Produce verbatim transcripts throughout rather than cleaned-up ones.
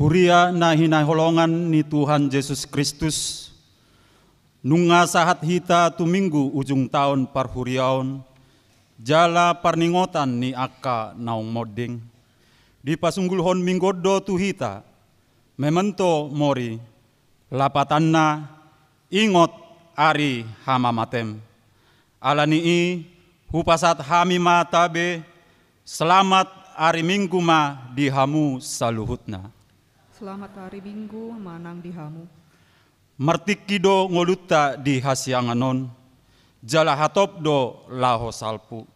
Huria na hinaholongan ni Tuhan Jesus Kristus, nunga sahat hita tu minggu ujung taon parhuriaon, jala parningotan ni angka naung monding. Dipasunggulhon minggu on do tu hita, memento mori, lapatanna, ingot ari hamamatem. Ala ni i, hupasahat hami ma tabe, selamat ari Minggu ma di hamu saluhutna. Selamat ari Minggu ma nang di hamu. Martingki do ngolunta di hasiangan on, jala hatop do laho salpu.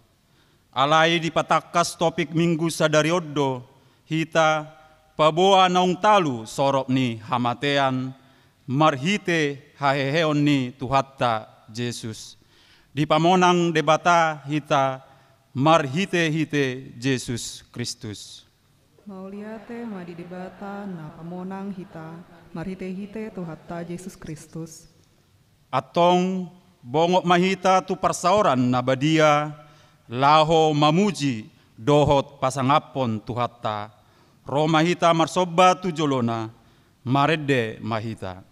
Alai dipatangkas topik Minggu sadari on do hita paboa naung talu sorop ni hamatean marhite haheheon ni Tuhanta Jesus. Dipamonang Debata hita marhite-hite Jesus Kristus. Mauliate ma di Debata na pamonang hita marhite-hite Tuhanta Jesus Kristus. Antong, bongot ma hita tu parsaoran na badia, laho mamuji dohot pasangaphon Tuhanta. Ro ma hita marsomba tu jolona, marende ma hita.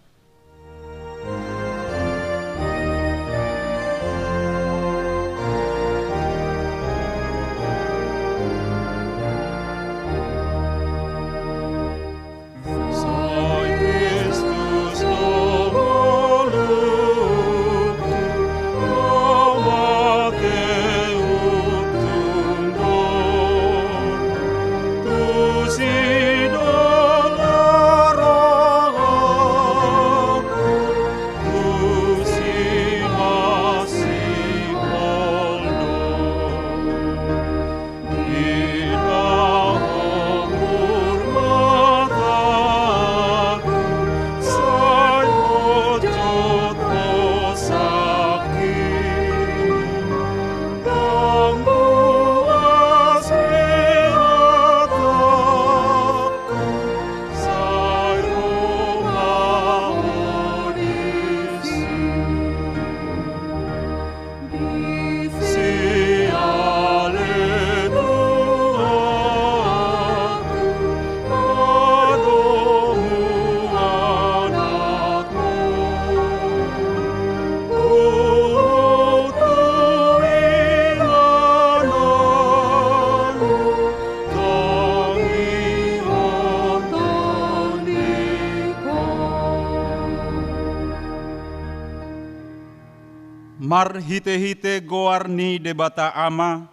Marhite-hite goar ni Debata Ama,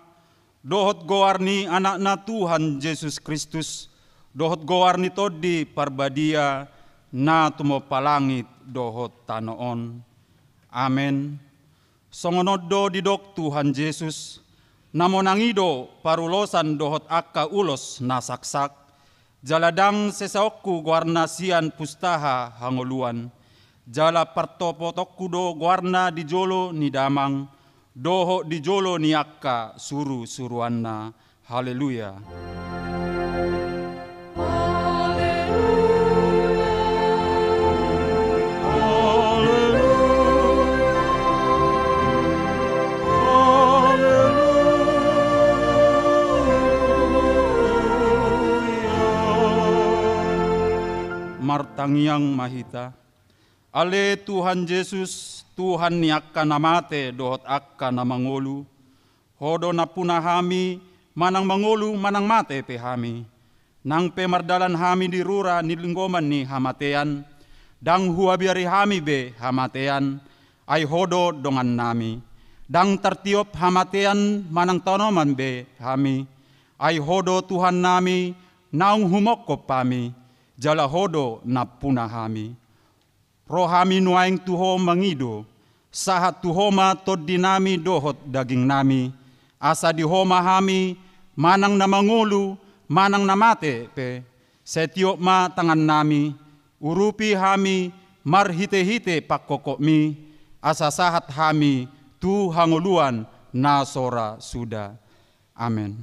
dohot goar ni Anakna Tuhan Jesus Kristus, dohot goar ni Tondi Parbadia, na tumompa langit dohot tano on. Amen. Songon on do didok Tuhan Jesus, na monang i do parulosan dohot angka ulos na saksak, jala ndang sesaonku goarna sian pustaha hangoluan, jala partopotonku do goarna di jolo ni damang, dohot di jolo ni angka suru-suruanna. Haleluya. Martangiang ma hita. Ale Tuhan Jesus, Tuhan ni angka na mate dohot angka na mangolu, Ho do nampuna hami, manang mangolu manang mate pe hami. Nang pe mardalan hami di rura ni linggoman ni hamatean, ndang huabiari hami be hamatean, ai Ho do dongannami. Ndang tartiop hamatean manang tanoman be hami, ai Ho do Tuhannami, naung humongkop hami, jala Ho do nampuna hami. Ro hami nuaeng tu Ho mangido, sahat tu Ho ma tondinami dohot dagingnami, asa di Ho ma hami, manang na mangolu, manang na mate pe, sai tiop ma tangannami, urupi hami marhite-hite pangkophopmi, asa sahat hami tu hangoluan na so ra suda. Amen.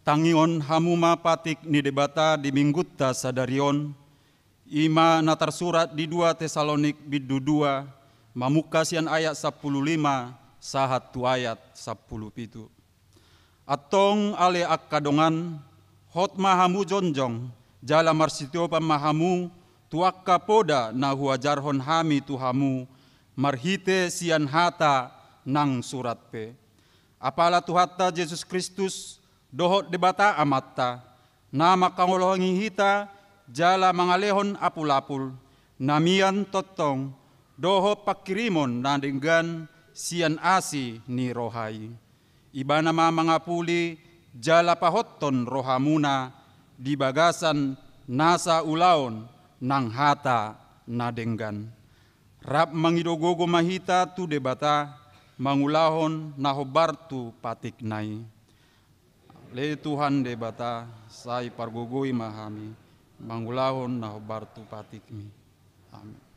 Tangihon hamu ma patik ni Debata di minggunta sadari on, i ma na tarsurat di dua Tesalonik bindu dua, mamungka sian ayat sampulu lima sahat tu ayat sampulu pitu. Antong ale angka dongan, hot ma hamu jongjong, jala marsitiopan ma hamu tu angka poda na huajarhon hami tu hamu, marhite sian hata nang surat pe. Apala Tuhanta Jesus Kristus dohot Debata Amanta, na mangkaholongi hita jala mangalehon apulapul, na mian tongtong, dohot pangkirimon na denggan sian asi ni roha i. Ibana ma mangapuli jala pahothon rohamuna di bagasan nasa ulaon nang hata na denggan. Rap mangido gogo ma hita tu Debata, mangulahon na hombar tu patikna i. Ale Tuhan Debata, sai pargogoi ma hami, mangulahon na hombar tu patikmi. Amin.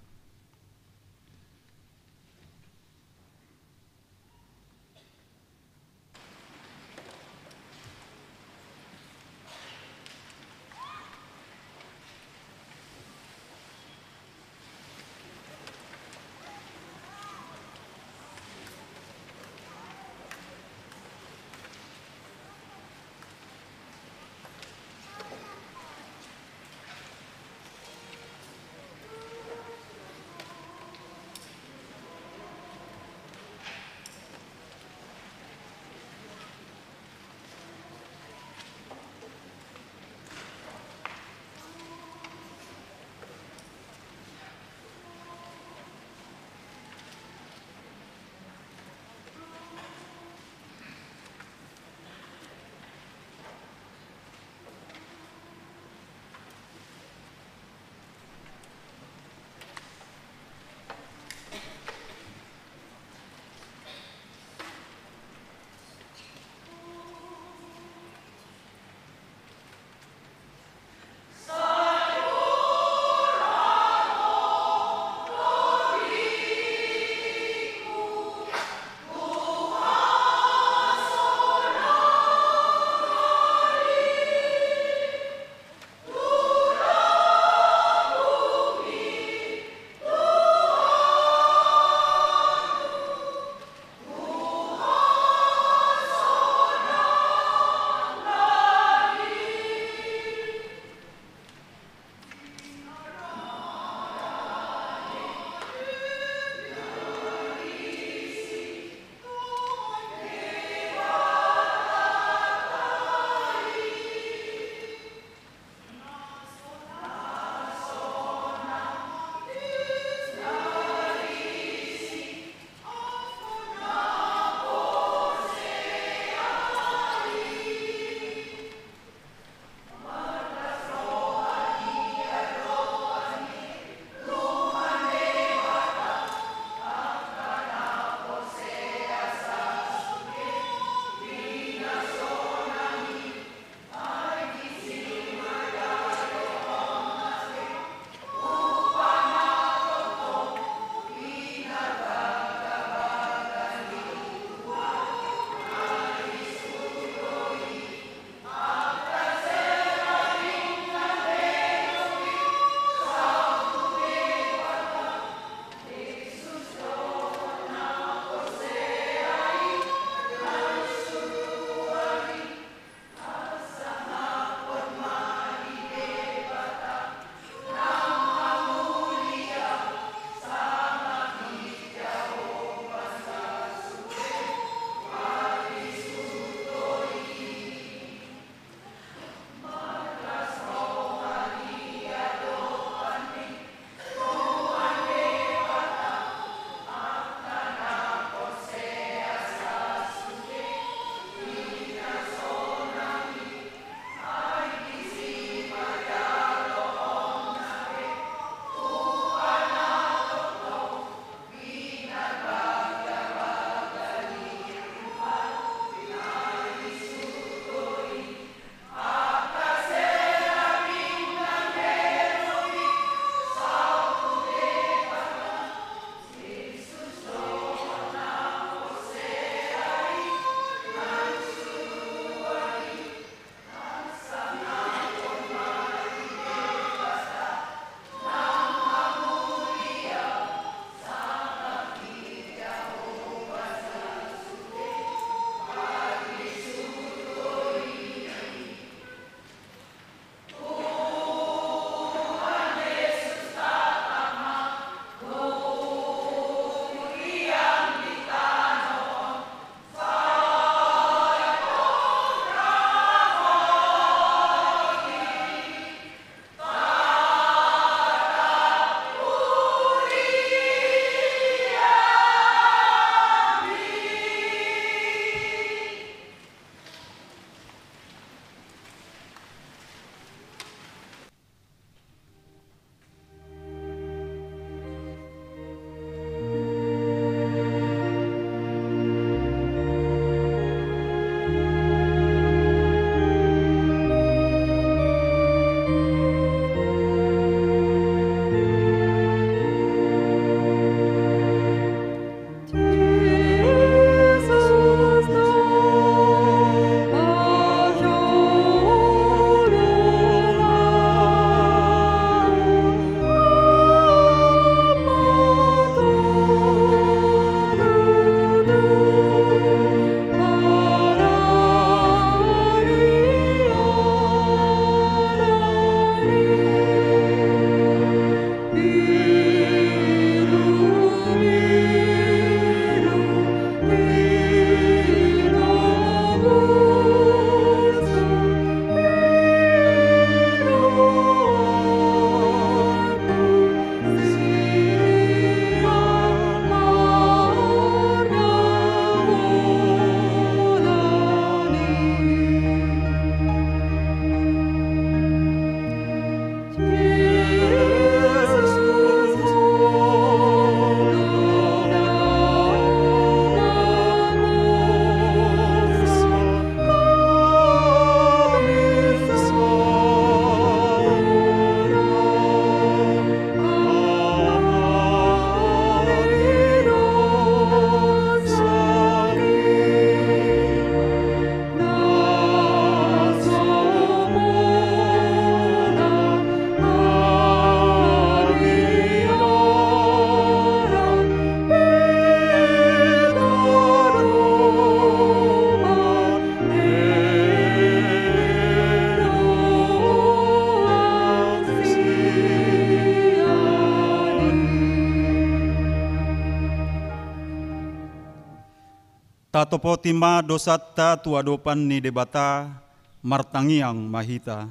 Tatopoti ma dosanta tu adopan ni Debata, martangiang ma hita.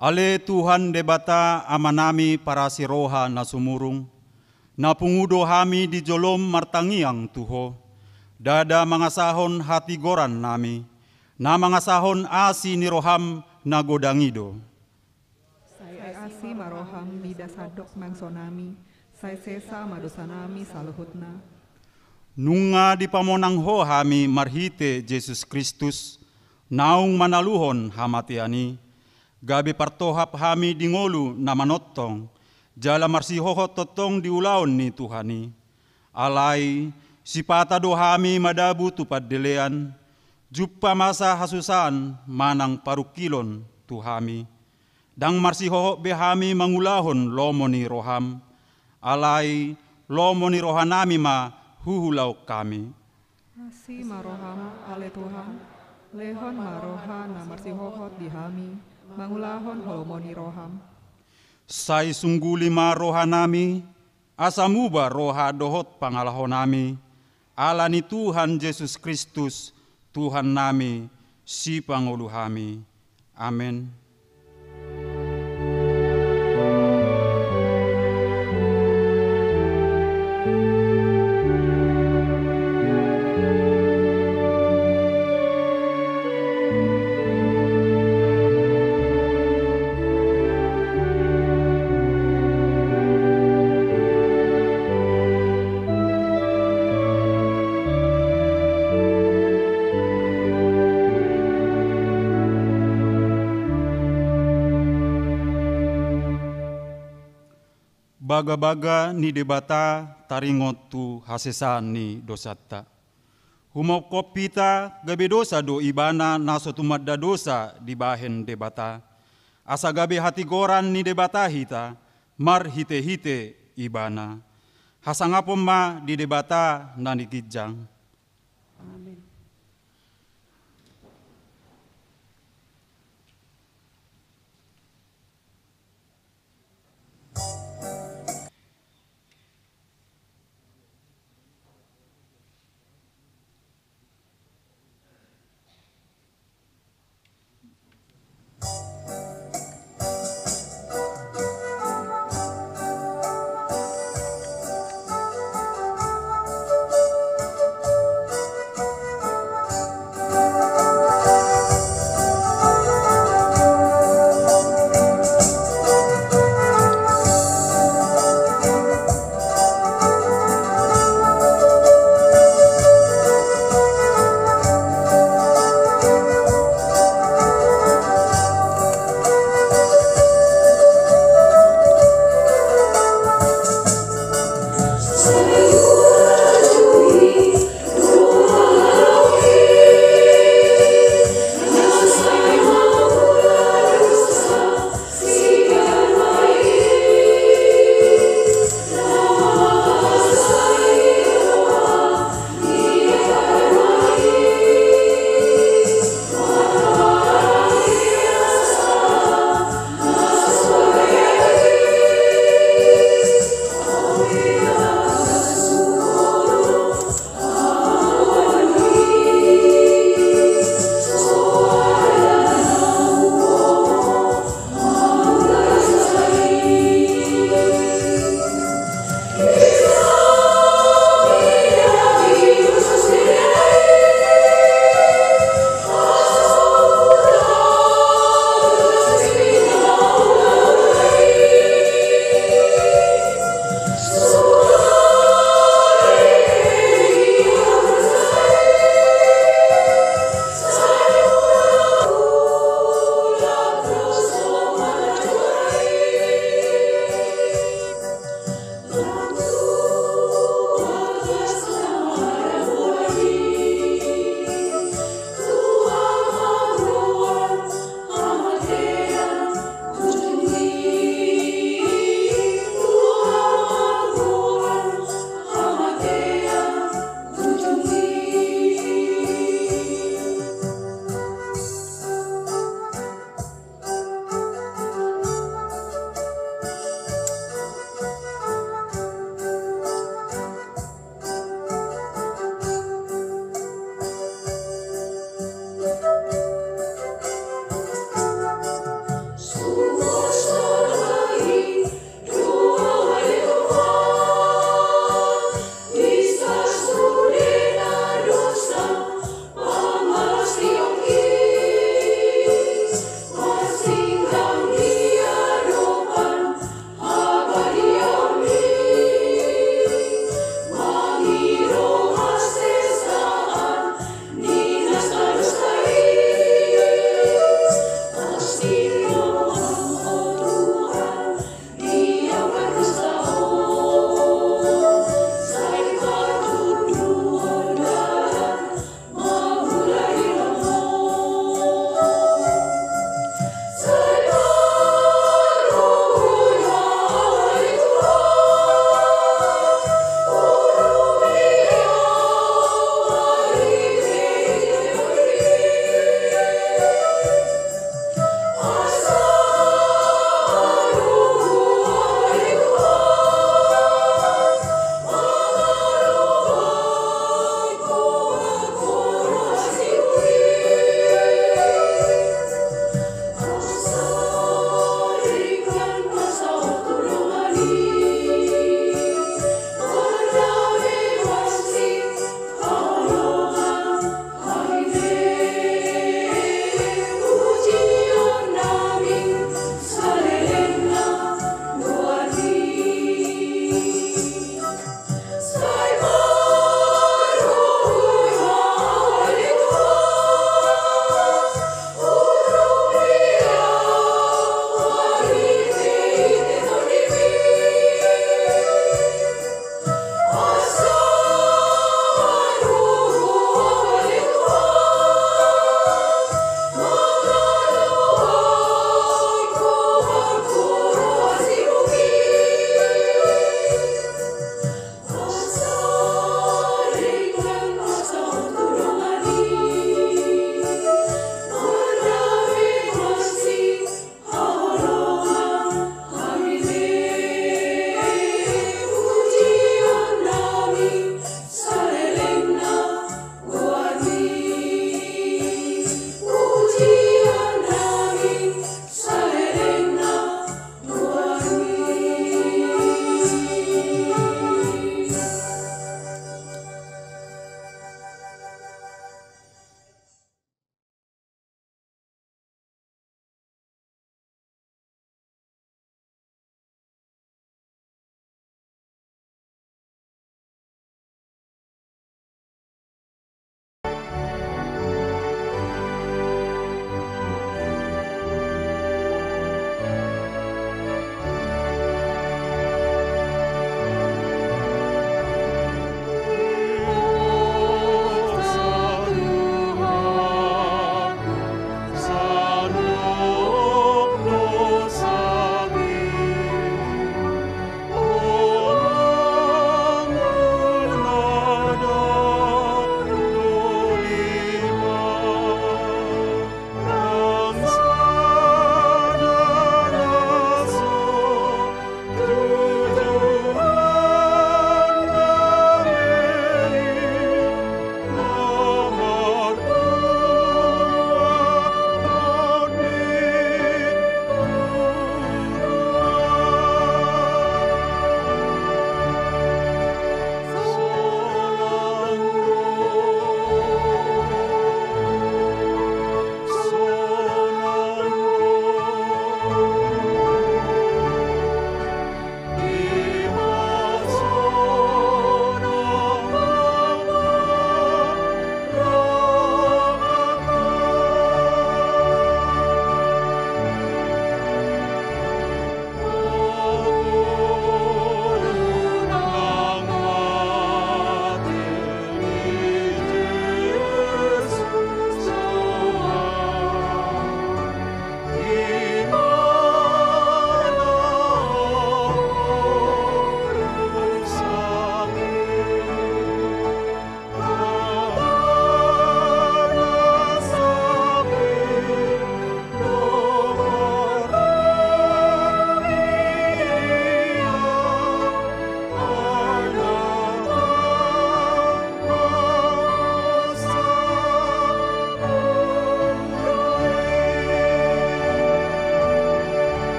Ale Tuhan Debata, Amanami parasi roha na sumurung, na pungu do hami di jolom martangiang tu Ho, ndada mangasahon hatigorannami, na mangasahon asi ni roham na godang i do. Sai asi ma roham mida sandok mangkonami, sai sesa ma dosanami saluhutna. Nunga dipamonang Ho hami marhite Jesus Kristus, naung manaluhon hamatean i, gabe partohap hami di ngolu na manongtong, jala marsihohot tongtong di ulaon ni Tuhan i. Alai, sipata do hami madabu tu pandelean, jumpa masa hasusaan manang parungkilon tu hami. Ndang marsihohot be hami mangulahon lomo ni roham, alai lomo ni rohanami ma huulahon hami. Asi ma roham, ale Tuhan, lehon ma roha na marsihohot di hami, mangulahon lomo ni roham. Sai sungguli ma rohanami, asa muba roha dohot pangalahonami, ala ni Tuhan Jesus Kristus, Tuhannami, Sipangolu hami. Amen. Bagabaga ni Debata taringot tu hasesaan ni dosanta. Humongkop hita gabe dosa do Ibana na so tumanda dosa dibahen Debata, asa gabe hatigoran ni Debata hita marhitehite Ibana. Hasangapon ma di Debata na di ginjang. Amen.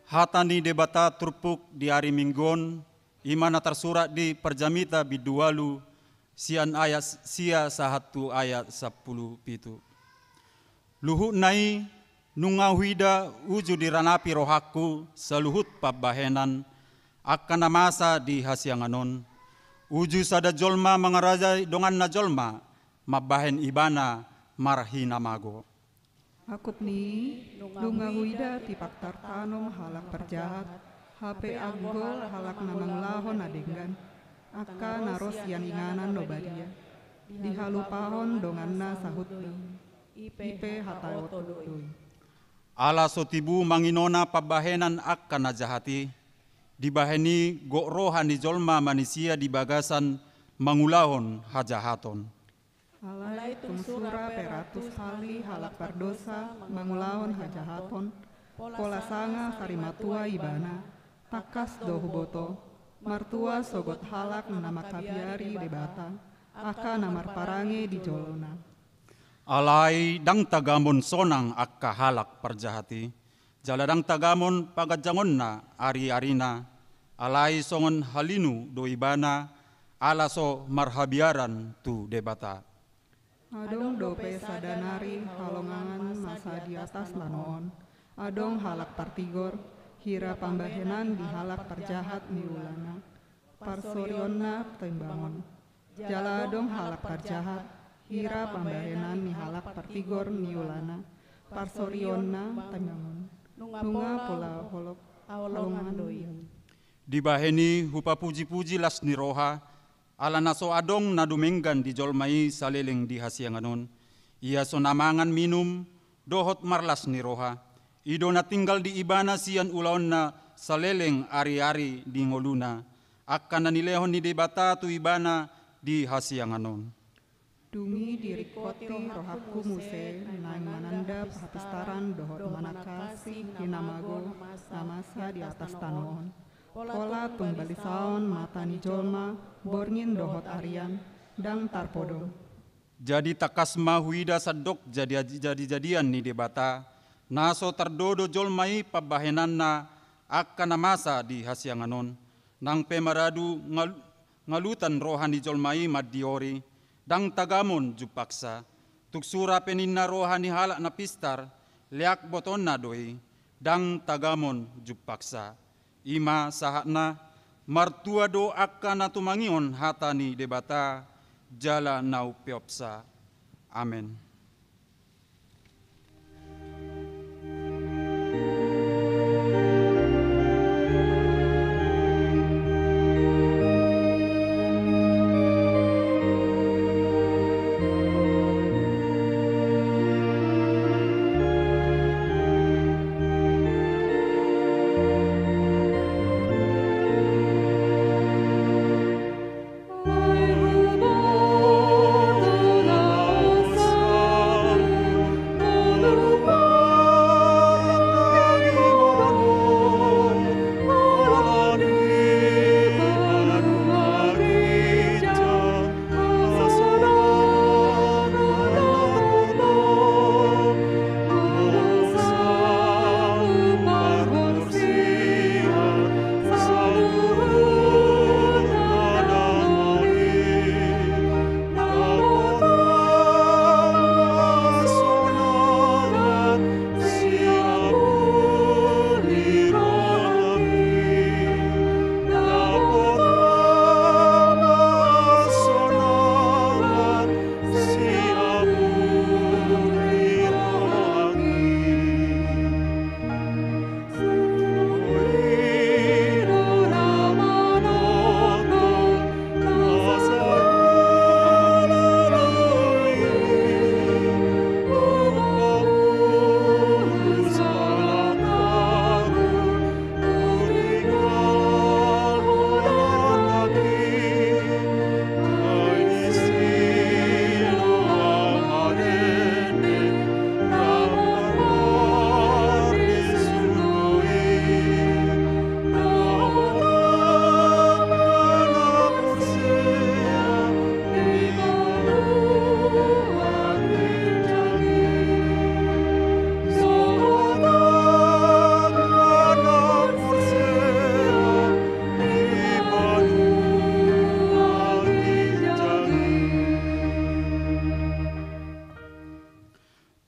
Hata ni Debata turpuk di ari Minggu on, i ma na tarsurat di Parjamita bindu ualu, sian ayat sia sahat tu ayat sampulu pitu. Luhutna i, nunga huida uju diranapi rohangku saluhut pambahenan angka na masa di hasiangan on. Uju sada jolma mangarajai donganna jolma, mambahen ibana marhinamago. Angkup ni i, nunga huida tipak tartanom halak parjahat, hape anggol halak na mangulahon na denggan, angka na ro sian inganan na badia, dihalupahon donganna sahutti, i pe hataoton do i. Ala so tibu manginona pambahenan angka na jahat i, dibahen i gok roha ni jolma manisia di bagasan mangulahon hajahaton. Alai tung sura pe ratus hali halak pardosa mangulahon hajahaton, pola sanga sarimatua ibana, tangkas do huboto, martua sogot halak na mangkabiari Debata, angka na marparange di jolona. Alai ndang tagamon sonang angka halak parjahat i, jala ndang tagamon paganjangonna ari-arina, alai songon halinu do ibana, ala so marhabiaran tu Debata. Adong dope sada nari halongangan masa di atas tano on, adong halak partigor, hira pambahenan ni halak parjahat niulana, parsorionna timbangon. Jala adong halak parjahat, hira pambahenan ni halak partigor niulana, parsorionna timbangon. Nunga pola holop halongangan do i. Dibahen i hupapuji-puji las ni roha, ala na so adong na dumenggan di jolma i saleleng di hasiangan on. Ia so na mangan minum, dohot marlas ni roha. I do na tinggal di ibana sian ulaonna saleleng ari-ari di ngoluna, angka na nilehon ni Debata tu ibana di hasiangan on. Dung i diringkoti rohangku muse naeng mananda hapistaran dohot manangkasi hinamago na masa di atas tano on. Pola tung balisaon mata ni jolma borngin dohot arian, ndang tarpodom. Jadi tangkas ma huida sandok jadi, jadi-jadian ni Debata, na so tardodo jolma i pambahenanna angka na masa di hasiangan on. Nang pe maradu ngal-, ngalutan roha ni jolma i mandiori, ndang tagamon jumpangsa. Tung sura pe ninna roha ni halak na pistar, leak botonna do i, ndang tagamon jumpangsa. I ma sahatna, martua do angka na tumangihon hata ni Debata, jala na umpeopsa. Amen.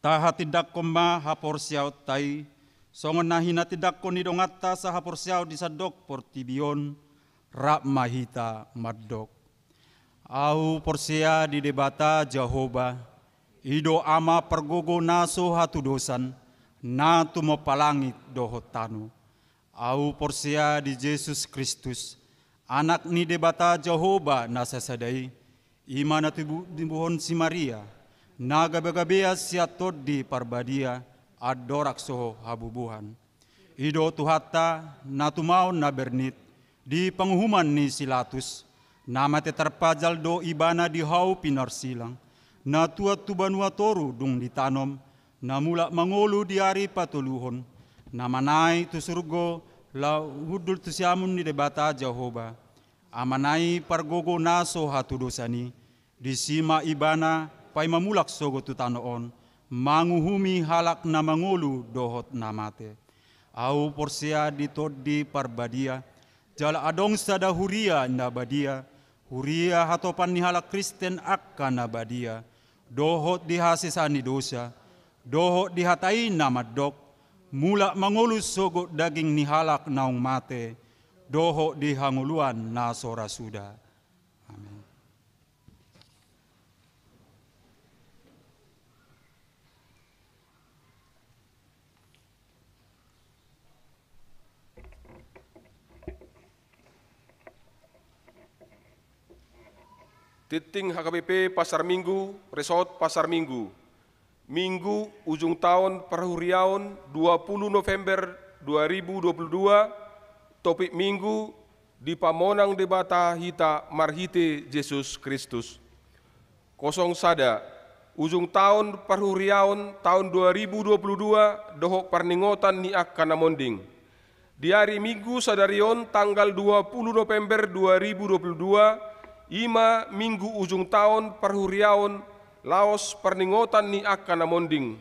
Tahatindangkon ma haporseaonta i, songon na hinatindangkon ni donganta sahaporseaon di sandok portibi on, rap ma hita mandok. Ahu porsea di Debata Jahowa, i do Ama pargogo na so hatudosan, na tumompa langit dohot tano. Ahu porsea di Jesus Kristus, Anak ni Debata Jahowa na sasada i, i ma na tibu-, tinubuhon si Maria, na gabe-gabean sian Tondi Parbadia, andorang so habubuhan. I do Tuhanta, na tumaon na bernit, di panguhuman ni si Latus, na mate tarpajal do Ibana di hau pinarsilang, na tuat tu banua toru dung ditanom, na mulak mangolu di ari patoluhon, na manaek tu surgo, laho hundul tu siamun ni Debata Jahowa, Amana i pargogo na so hatudosan i, disi ma Ibana paima mulak sogot tu tano on, manguhumi halak na mangolu dohot na mate. Ahu porsea di Tondi Parbadia, jala adong sada huria na badia, huria hatopan ni halak Kristen angka na badia, dohot di hasesaan ni dosa, dohot di hata i na mandok, mulak mangolu sogot daging ni halak naung mate, dohot di hangoluan na so ra suda. Amen. Tingting H K B P Pasar Minggu, Resort Pasar Minggu. Minggu ujung taon parhuriaon dua puluh November dua ribu dua puluh dua, topik Minggu, dipamonang Debata hita marhite Jesus Kristus. Kosong sada, ujung taon parhuriaon taon dua ribu dua puluh dua dohot parningotan ni angka na monding. Di ari Minggu sadari on tanggal dua puluh November dua ribu dua puluh dua, i ma Minggu ujung taon parhuriaon laos parningotan ni angka na monding.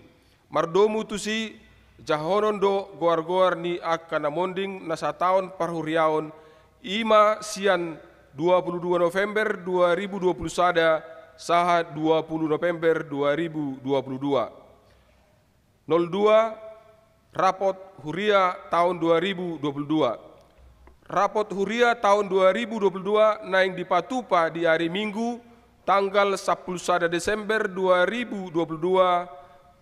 Mardomu tusi, jahonon do goar-goar ni angka na monding na sataon parhuriaon, i ma sian dua puluh dua November dua ribu dua puluh sada sahat dua puluh November dua ribu dua puluh dua. Nol dua, rapot huria taon dua ribu dua puluh dua. Rapot huria taon dua ribu dua puluh dua naeng dipatupa di ari Minggu, tanggal sampulu sada Desember dua ribu dua puluh dua,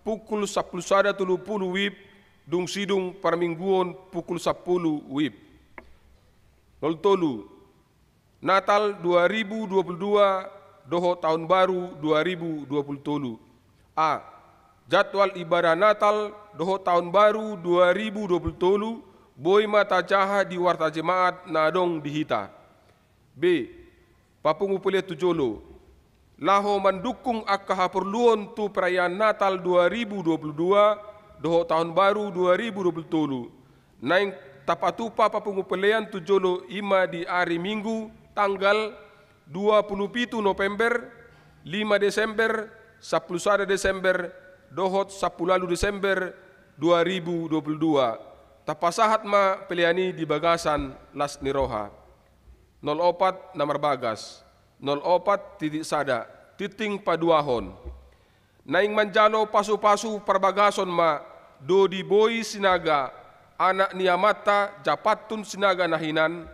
pukul sampulu sada tolu pulu WIB, dung sidung parmingguon pukul sampulu WIB. Nol tolu, Natal dua ribu dua puluh dua dohot Taon Baru dua ribu dua puluh tolu. A. Jadwal ibadah Natal dohot Taon Baru dua ribu dua puluh tolu boi ma tajaha di warta jemaat na adong di hita. B. Papungu pelean tu jolo. Laho mandukung angka haporluon tu perayaan Natal dua ribu dua puluh dua dohot Taon Baru dua ribu dua puluh tolu. Naeng tapatupa papungu pelean tu jolo i ma di ari Minggu tanggal dua puluh pitu November, lima Desember, sampulu sada Desember, dohot sampulu ualu Desember dua ribu dua puluh dua. Tapasahat ma pelean i di bagasan las ni roha. Nol opat na marbagas. Nol opat titik sada, tingting paduahon. Naeng manjalo pasu-pasu parbagason ma Dodi Boi Sinaga, anak ni amanta Japantun Sinaga na hinan,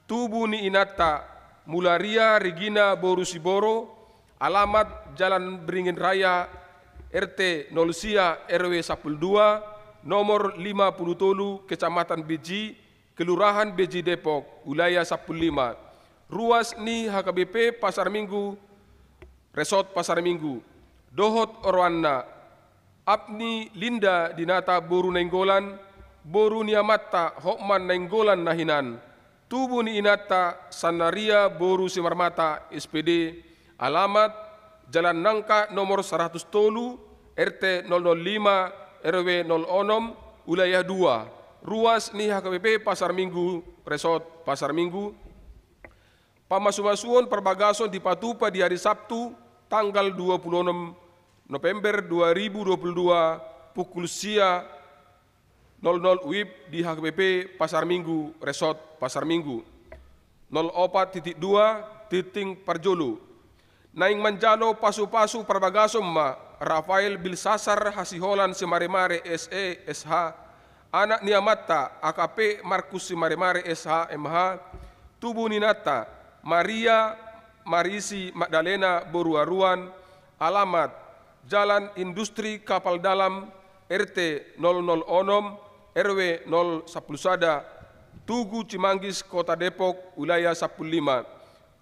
tubu ni inanta Mularia Regina boru Siboro, alamat Jalan Beringin Raya, R T nol sia, R W sampulu dua, nomor lima pulu tolu, Kecamatan Beji, Kelurahan Beji Depok, wilayah sampulu lima. Ruas ni H K B P Pasar Minggu, Resort Pasar Minggu. Dohot oroanna, Apni Linda Dinata boru Nainggolan, boru ni amanta Hotman Nainggolan na hinan. Tubu ni inanta Sannaria boru Simarmata, S P D, alamat Jalan Nangka nomor saratus tolu, R T nol nol lima, R W nol onom, wilayah dua, ruas ni H K B P Pasar Minggu, Resort Pasar Minggu. Pamasu-masuon parbagason dipatupa di ari Sabtu, tanggal dua puluh onom November dua ribu dua puluh dua, pukul sia nol nol WIB di H K B P Pasar Minggu, Resort Pasar Minggu. Nol opat titik dua, tingting parjolo. Naeng manjalo pasu-pasu parbagason ma Rafael Bilsasar Hasiholan Simaremare S E, S H, anak ni amanta A K P Markus Simaremare S H, M H, tubu ni inanta Maria Marisi Magdalena boru Aruan, alamat Jalan Industri Kapal Dalam, R T nol nol onom, R W nol sampulu sada, Tugu Cimanggis, Kota Depok, Wilayah sampulu lima.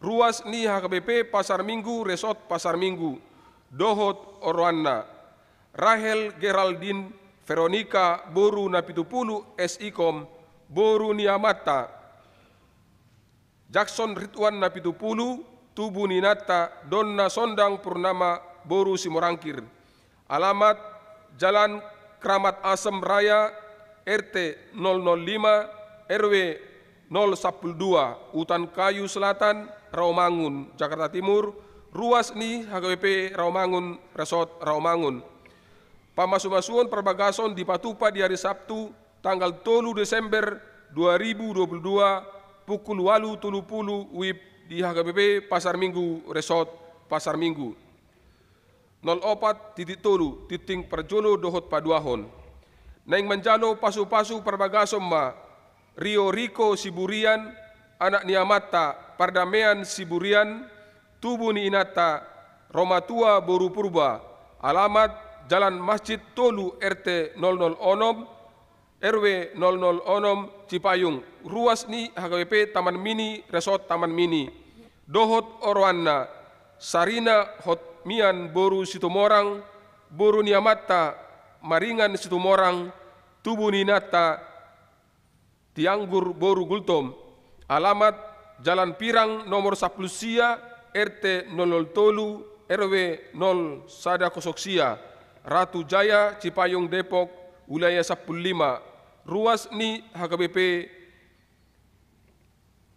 Ruas ni H K B P Pasar Minggu, Resort Pasar Minggu, dohot oroanna. Rahel Geraldine Veronica boru Napitupulu, S I Kom, boru ni amanta Jackson Ridwan Napitupulu, tubu ni inanta Donna Sondang Purnama boru Simorangkir. Alamat Jalan Kramat Asem Raya, R T nol nol lima, R W nol sampulu dua, Utan Kayu Selatan, Rawamangun, Jakarta Timur, ruas ni H K B P Rawamangun, Resort Rawamangun. Pamasumasuon parbagason dipatupa di ari Sabtu, tanggal tolu Desember dua ribu dua puluh dua, pukul ualu tolu pulu wib di H K B P Pasar Minggu, Resort Pasar Minggu. Nol opat titik tolu, tingting parjolo dohot paduahon. Naeng manjalo pasupasu parbagason ma Rio Riko Siburian, anak ni amanta Pardamean Siburian, tubu ni inanta Romatua boru Purba, alamat Jalan Masjid tolu, R T nol nol onom, R W nol nol onom, Cipayung, ruas ni H K B P Taman Mini, Resort Taman Mini. Dohot oroanna, Sarina Hotmian boru Situmorang, boru ni amanta Maringan Situmorang, tubu ni inanta Tianggur boru Gultom, alamat Jalan Pirang nomor sampulu sia, R T nol nol tolu, R W nol sada kosong sia, Ratu Jaya, Cipayung, Depok, Wilayah sampulu lima, ruas ni H K B P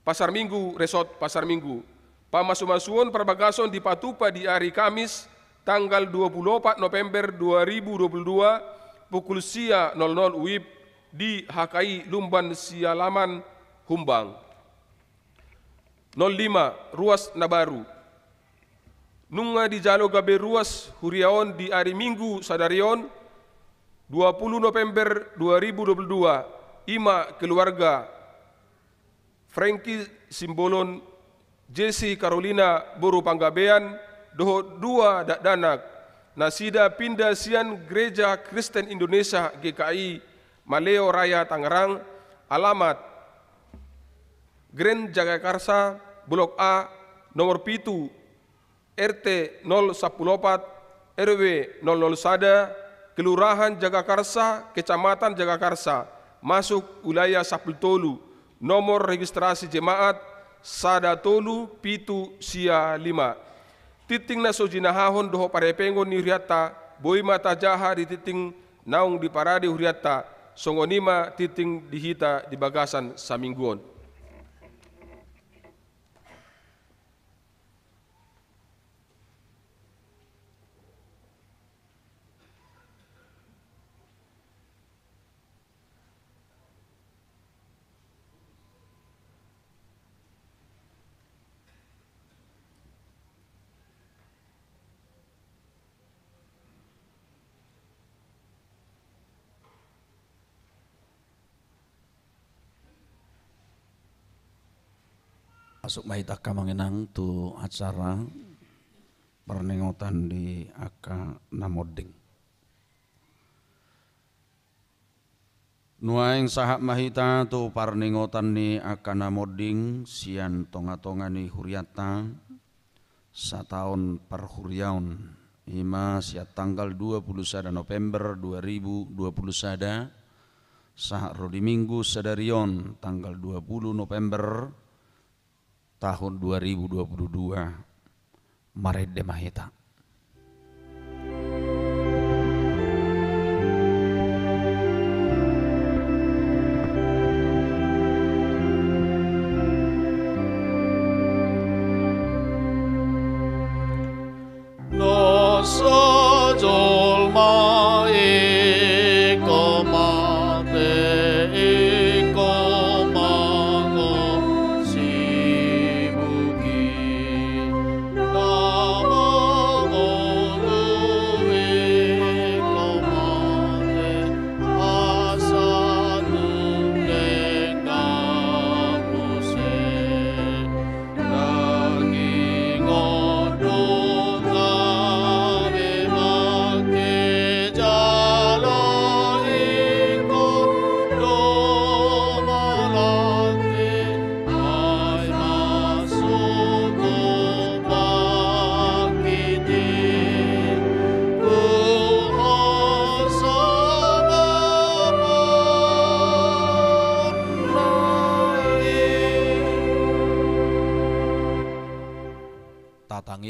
Pasar Minggu, Resort Pasar Minggu. Pamasumasuon parbagason dipatupa di ari Kamis, tanggal dua pulu opat November dua ribu dua pulu dua, pukul sia nol nol wib di H K I Lumban Sialaman, Humbang. Nol lima, ruas na baru. Nunga dijalo gabe ruas huria on di ari Minggu sadari on, dua pulu November dua ribu dua pulu dua, i ma keluarga Frankie Simbolon, Jesse Carolina boru Panggabean, dohot dua dakdanak, nasida pinda sian Gereja Kristen Indonesia, G K I, Maleo Raya, Tangerang, alamat Grand Jagakarsa, Blok A, nomor pitu, R T nol sampulu opat, R W nol nol sada, Kelurahan Jagakarsa, Kecamatan Jagakarsa, masuk wilayah sampulu tolu, nomor registrasi jemaat sada tolu pitu sia lima. Tingting na so jinahahon dohot parhepengon ni hurianta, boi ma tajaha di tingting naung diparade hurianta, songon i ma tingting di hita di bagasan saminggu on. Masuk ma hita angka amang inang tu acara parningotan di angka na monding. Nuaeng sahat ma hita tu parningotan ni angka na monding sian tongatonga ni hurianta, sataon parhuriaon, i ma sian tanggal dua pulu sada November dua ribu dua pulu sada, sahat ro di Minggu sadari on, tanggal dua pulu November tahun dua ribu dua pulu dua. Marende ma hita. Dosa jolma ingkon mate, ingkon mangolu sibuki. Na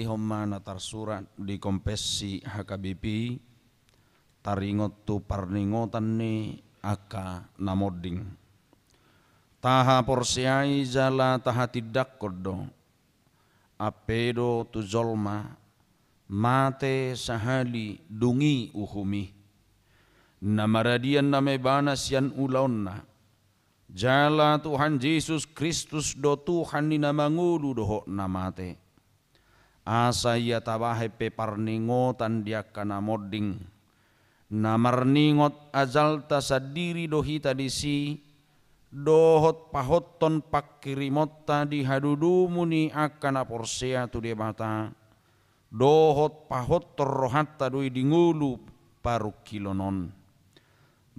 Dihon ma na tarsurat di Konfessi H K B P, taringot tu parningotan ni angka na monding. Tahaporseai jala tahatindangkon do, ampe do tu jolma, mate sahali dung i uhum i. Na maradian nama ibana sian ulaonna, jala Tuhan Jesus Kristus do Tuhan ni na mangolu dohot na mate. Asa ia tabahen pe parningotan di angka na monding, na marningot ajalta sandiri do hita disi, dohot pahothon pangkirimonta di hadodomu ni angka na porsea tu Debata, dohot pahothon rohanta do i di ngolu parungkilon on.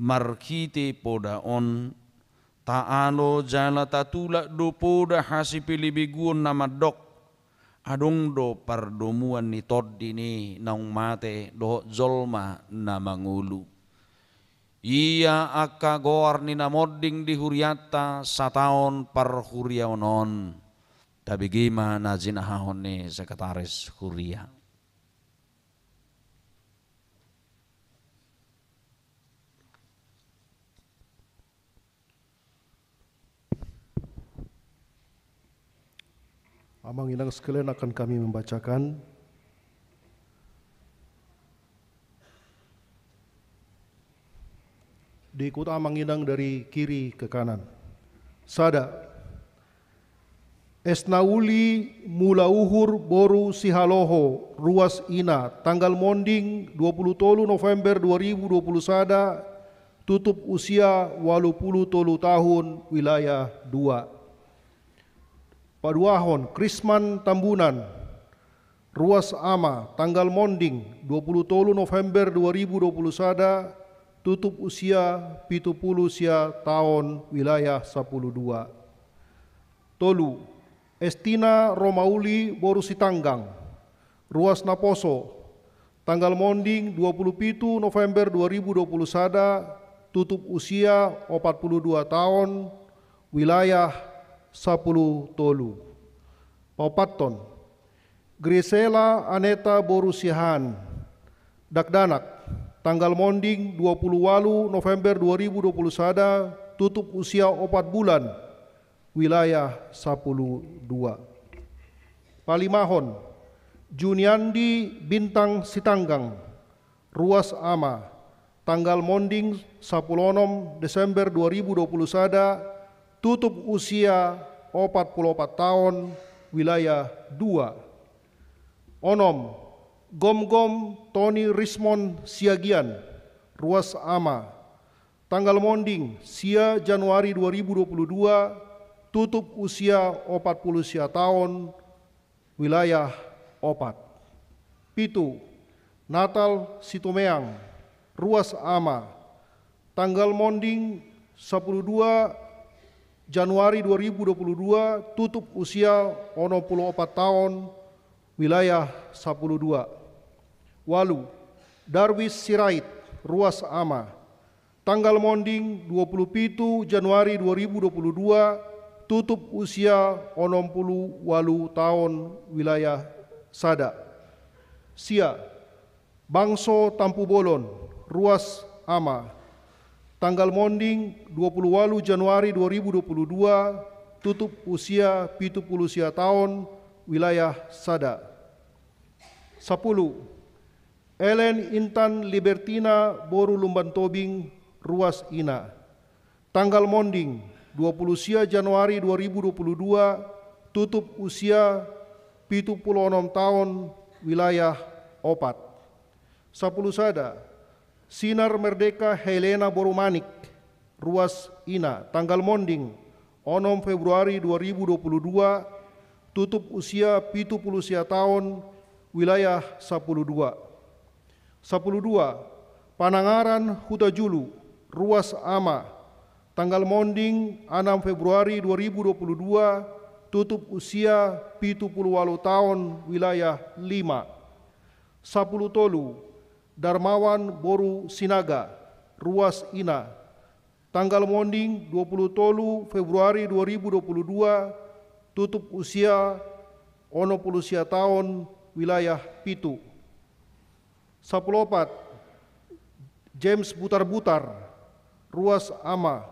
Marhite poda on, taalo jala tatulak do poda hasipelebeguon na mandok, adong do pardomuan ni tondi ni naung mate dohot jolma na mangolu. Ia angka goar ni na monding di hurianta sataon parhuriaon on. Tabege ma na jinahahon ni sekretaris huria. Amang inang sekalian, akan kami membacakan. Diikut amang inang dari kiri ke kanan. Sada. Esnauli Mula Uhur boru Sihaloho, ruas ina, tanggal monding dua puluh tolu November dua ribu dua puluh sada, tutup usia walu puluh tolu tahun, wilayah dua. Paduahon, Krisman Tambunan, ruas ama, tanggal monding dua puluh tolu November dua ribu dua puluh sada, tutup usia pitu puluh sia taon, wilayah sapuluh dua. Tolu, Estina Romauli boru Sitanggang, ruas naposo, tanggal monding dua puluh pitu November dua ribu dua puluh sada, tutup usia opat puluh dua taon, wilayah sapuluh tolu. Paopathon, Grisela Aneta boru Siahaan, dakdanak, tanggal monding dua puluh walu November dua ribu dua puluh sada, tutup usia opat bulan, wilayah sapuluh dua. Palimahon, Juniandi Bintang Sitanggang, ruas ama, tanggal monding sapuluh onom Desember dua ribu dua puluh sada, tutup usia opat puluh opat taon, wilayah dua. Onom, Gomgom Toni Rismon Siagian, ruas ama, tanggal monding sia Januari dua ribu dua puluh dua, tutup usia opat puluh sia taon, wilayah opat. Pitu, Natal Situmeang, ruas ama, tanggal monding sapuluh dua Januari dua ribu dua puluh dua, tutup usia onom puluh opat taon, wilayah sapuluh dua. Walu, Darwis Sirait, ruas ama, tanggal monding dua puluh pitu Januari dua ribu dua puluh dua, tutup usia onom puluh walu taon, wilayah sada. Sia, Bangso Tampubolon, ruas ama, tanggal monding dua puluh walu Januari dua ribu dua puluh dua, tutup usia pitu puluh sia taon, wilayah sada. Sapuluh, Ellen Intan Libertina boru Lumban Tobing, ruas ina, tanggal monding dua puluh sia Januari dua ribu dua puluh dua, tutup usia pitu puluh onom taon, wilayah opat. Sapuluh sada, Sinar Merdeka Helena boru Manik, ruas ina, tanggal monding onom Februari dua ribu dua puluh dua, tutup usia pitu puluh sia taon, wilayah sapuluh dua. Sapuluh dua, Panangaran Hutajulu, ruas ama, tanggal monding anam Februari dua ribu dua puluh dua, tutup usia pitu puluh walu taon, wilayah lima. Sapuluh tolu, Darmawan boru Sinaga, ruas ina, tanggal monding dua puluh tolu Februari dua ribu dua puluh dua, tutup usia onom puluh sia taon, wilayah pitu. Sampulu opat, James Butarbutar, ruas ama,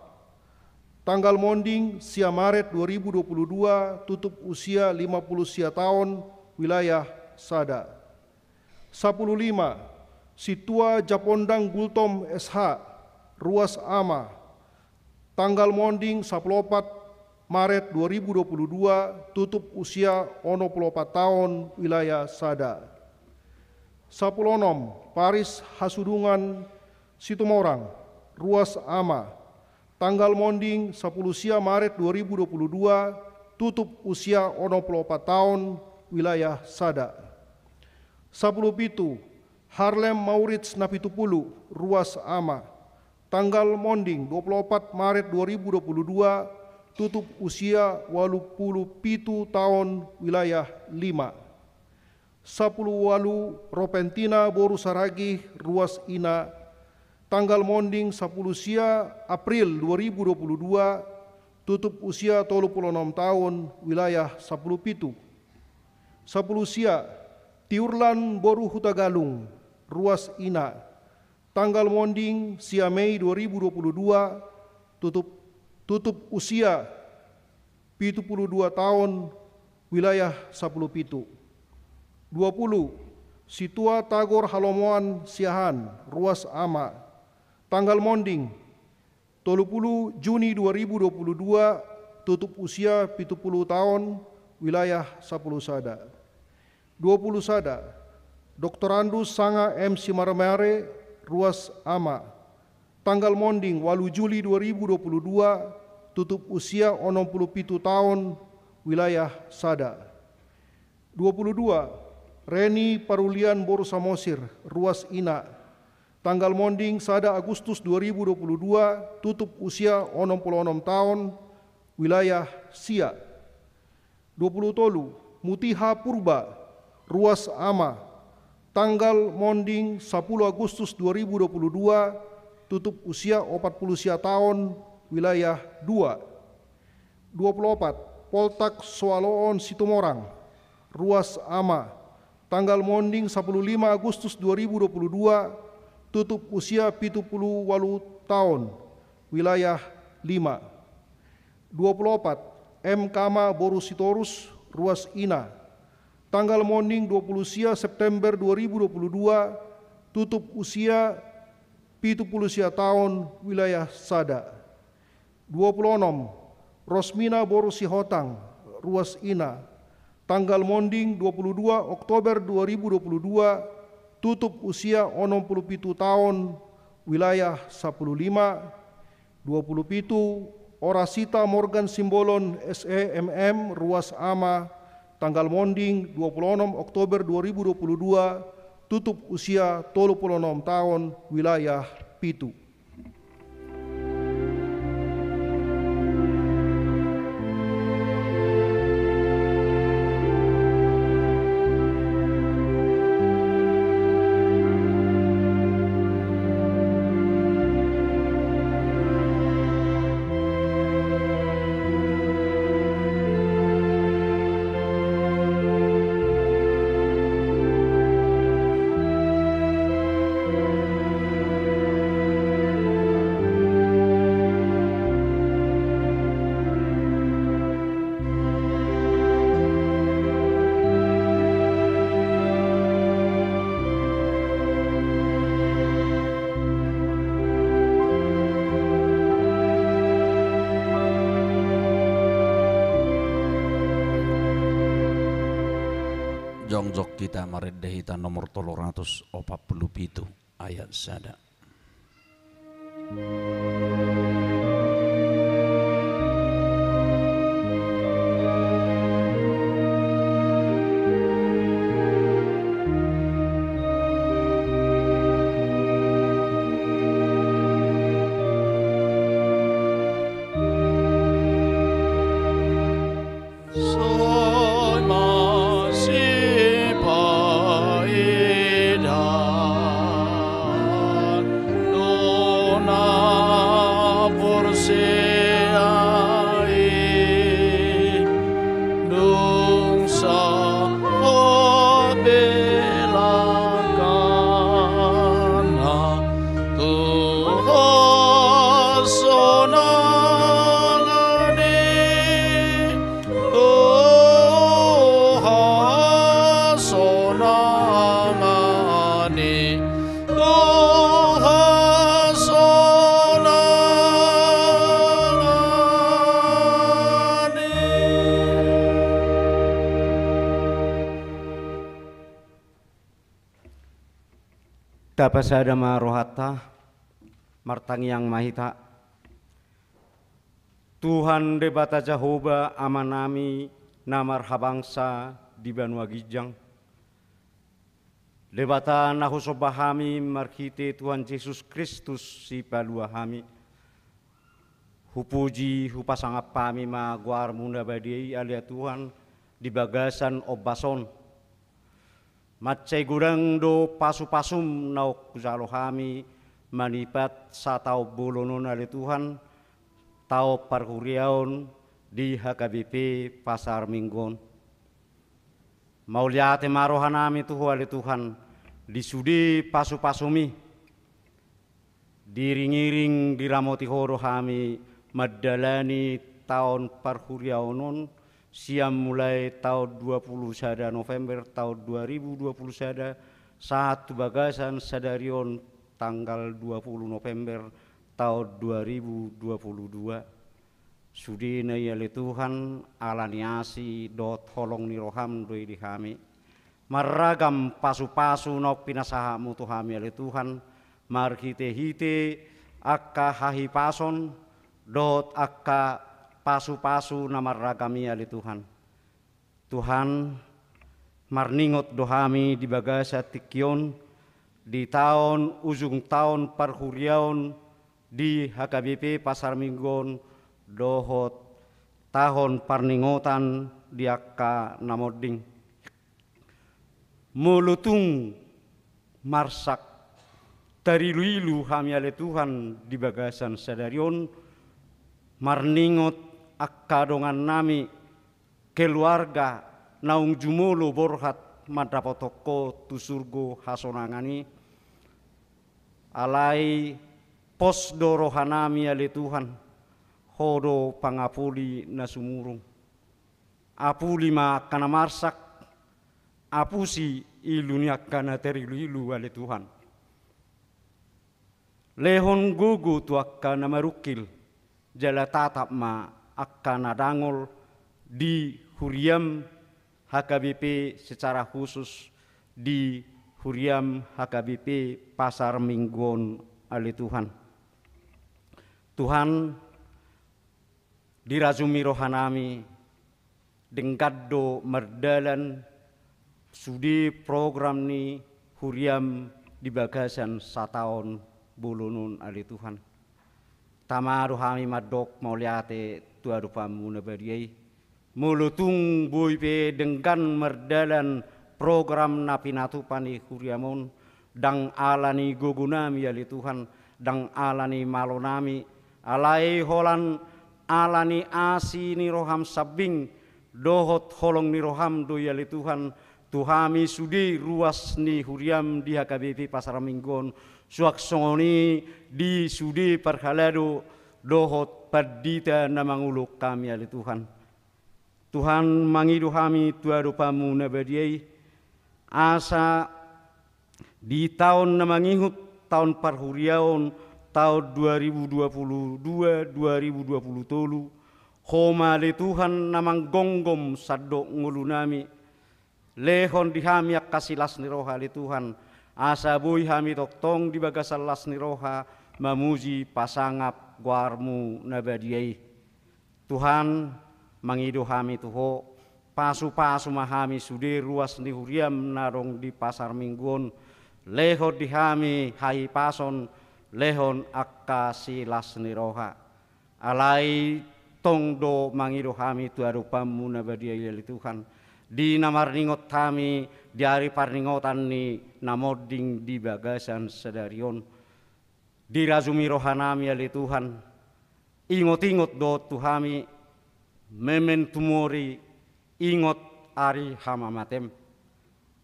tanggal monding sia Maret dua ribu dua puluh dua, tutup usia lima puluh sia taon, wilayah sada. Sampulu lima, Sintua Japondang Gultom S H, ruas ama, tanggal monding sampulu opat Maret dua ribu dua puluh dua, tutup usia onom puluh opat taon, wilayah sada. Sampulu onom, Paris Hasudungan Situmorang, ruas ama, tanggal monding sampulu sia Maret dua ribu dua puluh dua, tutup usia onom puluh opat taon, wilayah sada. Sampulu pitu, Harlem Maurits Napitupulu, ruas ama, tanggal monding dua puluh opat Maret dua ribu dua puluh dua, tutup usia walu puluh pitu taon, wilayah lima. Sampulu ualu, Ropentina boru Saragih, ruas ina, tanggal monding sampulu sia April dua ribu dua puluh dua, tutup usia tolu puluh onom taon, wilayah sampulu pitu. Sampulu sia, Tiurlan boru Hutagalung, ruas ina, tanggal monding sia Mei dua ribu dua puluh dua, tutup, tutup usia pitu puluh dua taon, wilayah sampulu pitu. Dua puluh, Sintua Tagor Halomoan Siahaan, ruas ama, tanggal monding tolu puluh Juni dua ribu dua puluh dua, tutup usia pitu puluh taon, wilayah sampulu sada. Dua puluh sada, Doktorandus Sanga M Simarmare, ruas ama, tanggal monding walu Juli dua ribu dua puluh dua, tutup usia onom puluh pitu taon, wilayah sada. Dua puluh dua, Reni Parulian boru Samosir, ruas ina, tanggal monding sada Agustus dua ribu dua puluh dua, tutup usia onom puluh onom taon, wilayah sia. Dua puluh tolu, Mutiha Purba, ruas ama, tanggal monding sampulu Agustus dua ribu dua puluh dua, tutup usia opat puluh sia taon, wilayah dua. Dua puluh opat, Poltak Soaloon Situmorang, ruas ama, tanggal monding sampulu lima Agustus dua ribu dua puluh dua, tutup usia pitu puluh walu taon, wilayah lima. Dua puluh opat, M Kama boru Sitorus, ruas ina, tanggal monding dua puluh sia September dua ribu dua puluh dua, tutup usia pitu puluh sia taon, wilayah sada. Dua puluh onom, Rosmina boru Sihotang, ruas ina, tanggal monding dua puluh dua Oktober dua ribu dua puluh dua, tutup usia onom puluh pitu taon, wilayah sampulu lima. Dua puluh pitu, Orasita Morgan Simbolon, S E M M, ruas ama, tanggal monding dua puluh onom Oktober dua ribu dua puluh dua, tutup usia tolu puluh onom taon, wilayah pitu. Jongjong hita marende hita nomor tolu ratus opat puluh pitu ayat sada. Sai masipaida do na porsea i, dung sahat pe Tahasolangan i. Tapasada ma rohanta, martangiang ma hita. Tuhan Debata Jahowa, Amanami na marhabangsa di banua ginjang, Debata na husomba hami marhite Tuhan Jesus Kristus, Sipalua hami, hupuji, hupasangap hami ma goarmu na badia i, ale Tuhan, di bagasan ombas on. Mansai godang do pasupasum naung hujalo hami manipat sataon bolon on, ale Tuhan, taon parhuriaon di H K B P Pasar Minggu on. Mauliate ma rohanami tu Ho, ale Tuhan, di sude pasupasum i. Diiringiring diramoti Ho do hami mandalani taon parhuriaon on, sian mulai taon dua pulu sada November taon dua ribu dua pulu sada, sahat tu bagasan sadari on tanggal dua pulu November taon dua ribu dua pulu dua. Sudena i, ale Tuhan, ala ni asi dohot holong ni roham do i di hami. Marragam pasupasu naung pinasahatmu tu hami, ale Tuhan, marhitehite angka hahipason dohot angka pasupasu na marragam i, ale Tuhan. Tuhan, marningot do hami di bagasan tingki on, di taon, ujung taon parhuriaon di H K B P Pasar Minggu on, dohot taon parningotan di angka na monding. Molo tung marsak tariluilu hami, ale Tuhan, di bagasan sadari on, marningot angka dongannami, keluarga naung jumolo borhat mandapothon Ho tu surgo hasonangan i. Alai pos do rohanami, ale Tuhan, Ho do pangapuli na sumurung. Apuli ma angka na marsak, apusi ilu ni angka na tariluilu, ale Tuhan. Lehon gogo tu angka na marungkil, jala tatap ma angka na dangol di huriam H K B P, secara khusus di huriam H K B P Pasar Minggu on, ale Tuhan. Tuhan, dirajumi rohanami, denggan do mardalan sude program ni huriam di bagasan sataon bolon on, ale Tuhan. Tama do hami mandok mauliate tu adopanmu na badia i. Molo tung boi pe denggan mardalan program na pinatupa ni huriam on, ndang ala ni gogonami, ale Tuhan, ndang ala ni malonami, alai holan ala ni asi ni roham sambing dohot holong ni roham do i, ale Tuhan, tu hami sude ruas ni huriam di H K B P Pasar Minggu on, suang songon i di sude parhalado dohot pandita na mangoloi hami, ale Tuhan. Tuhan, mangido hami tu adopanmu na badia i, asa di taon na mangihut, taon parhuriaon, taon dua ribu dua puluh dua, dua ribu dua puluh tolu, Ho ma, ale Tuhan, na manggonggom sandok ngolunami. Lehon di hami angka silas ni roha, ale Tuhan, asa boi hami tongtong di bagasan las ni roha mamuji pasangap goarmu na badia i. Tuhan, mangido hami tu Ho, pasupasu ma hami sude ruas ni huriam na adong di Pasar Minggu on, lehon di hami hahipason, lehon angka silas ni roha. Alai tong do mangido hami tu adopanmu na badia i, ale Tuhan, di na marningot hami di ari parningotan ni na monding di bagasan sadari on. Dirajumi rohanami, ale Tuhan, ingot-ingot do tu hami, memento mori, ingot ari hamamatem.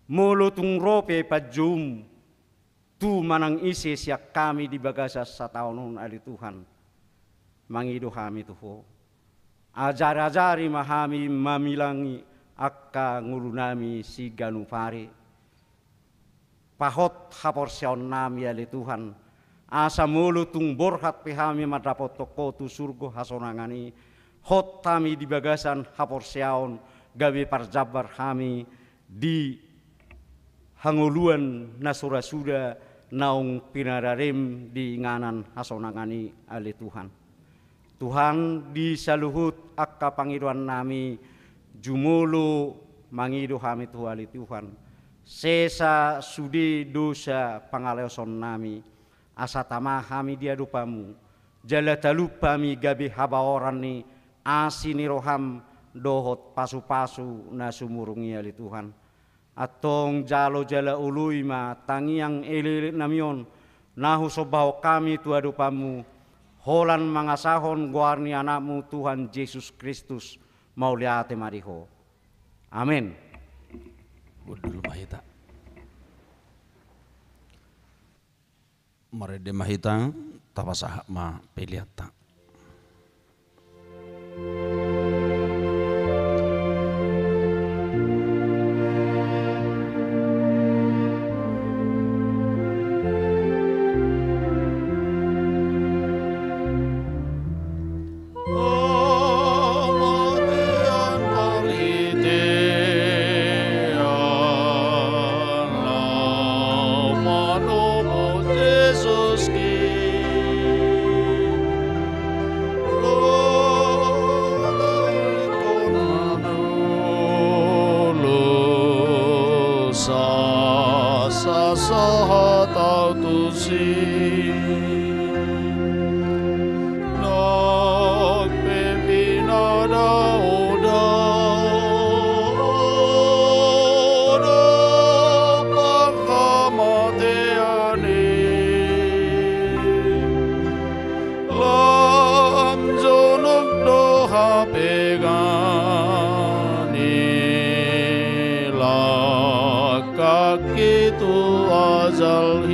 Molo tung ro pe panjoum tu manang ise sian hami di bagasan sataon on, ale Tuhan, mangido hami tu Ho. Ajari-ajari ma hami mamilangi angka ngolunami siganup ari. pahot haporseaonnami ale Tuhan, asa molo tung borhat pe hami mandapothon Ho tu surgo hasonangan i, hot hami di bagasan haporseaon gabe parjambar hami di hangoluan na so ra suda naung pinararem di inganan hasonangan i ale Tuhan. Tuhan, di saluhut angka pangidoannami jumolo mangido hami tu Ho ale Tuhan. Sesa sude dosa pangalaosonnami, asa tama hami di adopanMu, jala talup hami gabe habaoran ni asi ni rohaM dohot pasupasu na sumurung i ale Tuhan. Antong jalo jala oloi ma tangiang elekeleknami on, na husombahon hami tu adopanMu, holan mangasahon goar ni AnakMu Tuhan Jesus Kristus, mauliate ma di Ho. Amen. Hundul ma hita. Marende ma hita, tapasahat ma peleanta. Hamatean marhitehon laho manopot Jesus Kristus. Roha na manolus, asa sahat ahu tusi. Nang pe pinadao-dao do panghamatean i, lam jonok do hape gani langkangki tu ajal i.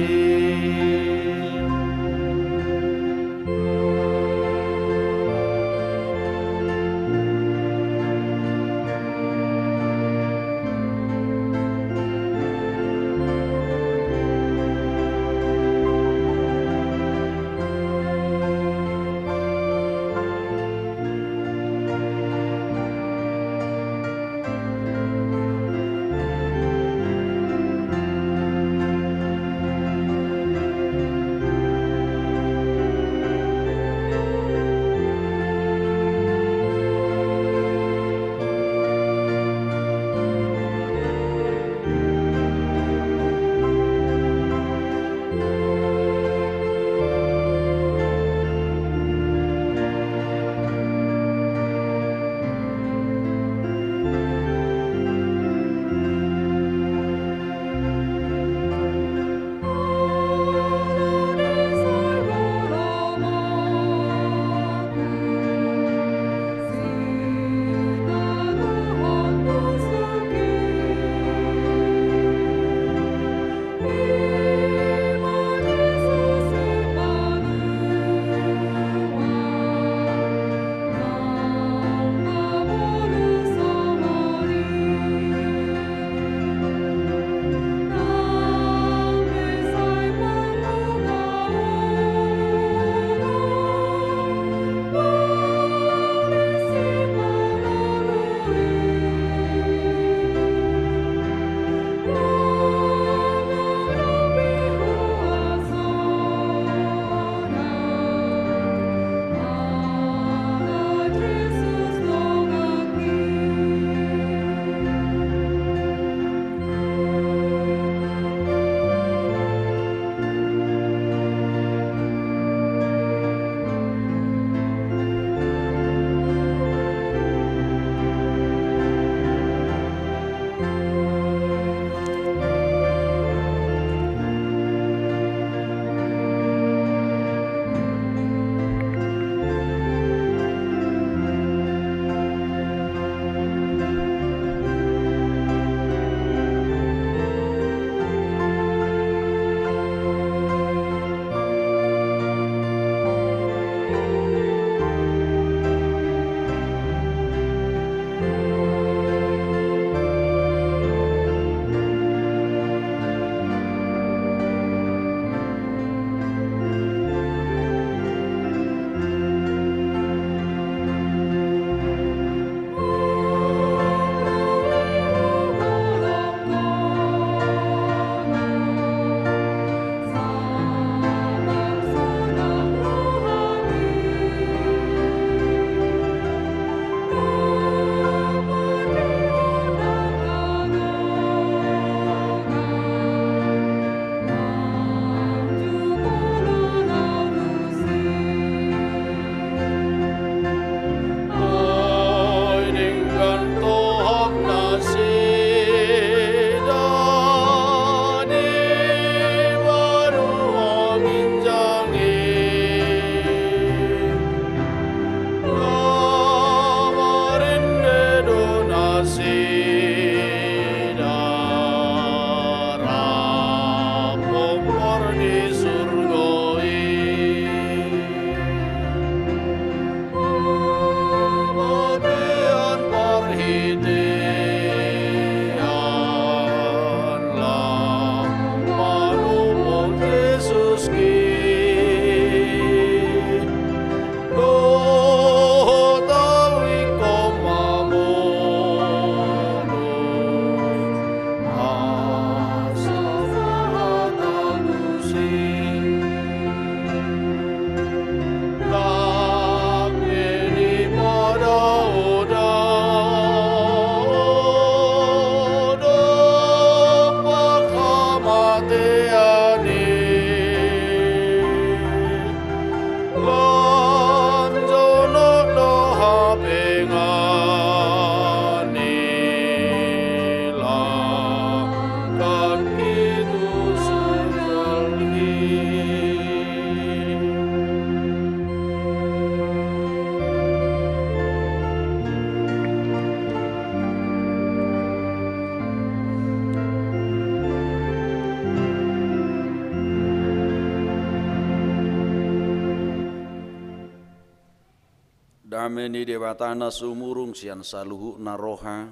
Dame ni Debata na sumurung sian saluhutna roha,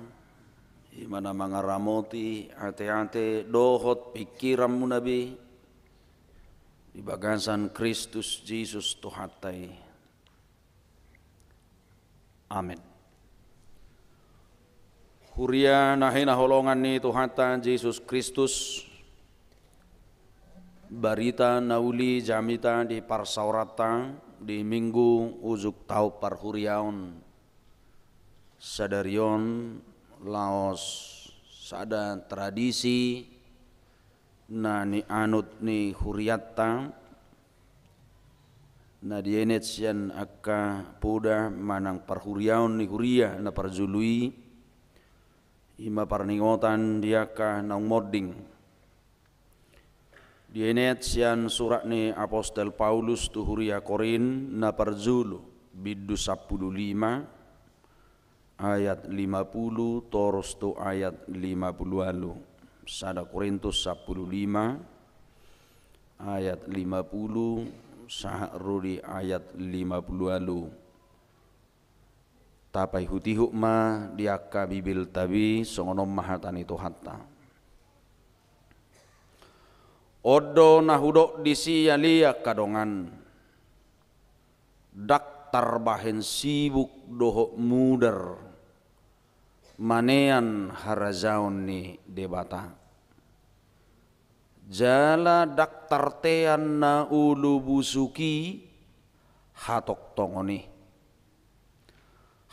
i ma na mangaramoti ateate dohot pingkiranmuna be di bagasan Kristus Jesus Tuhanta i. Amen. Huria na hinaholongan ni Tuhanta Jesus Kristus, barita na uli jamita di parsaoranta di Minggu ujung taon parhuriaon sadari on, laos sada tradisi na nianut ni hurianta, na dienet sian angka poda manang parhuriaon ni huria na parjolo i, i ma parningotan di angka naung monding. Dienet sian surat ni apostel Paulus tu huria Korint na parjolo, bindu sampulu lima, ayat lima pulu torus tu ayat lima pulu ualu. Sada Korintus sampulu lima, ayat lima pulu sahat ro di ayat lima pulu ualu. Tapaihutihut ma di angka Bibelta be, songon on ma hata ni Tuhanta. On do na hudok disi ale angka dongan, ndang tarbahen sibuk dohot mudar manean harajaon ni Debata. Jala ndang tartean na olo busuk i hatongtongon i.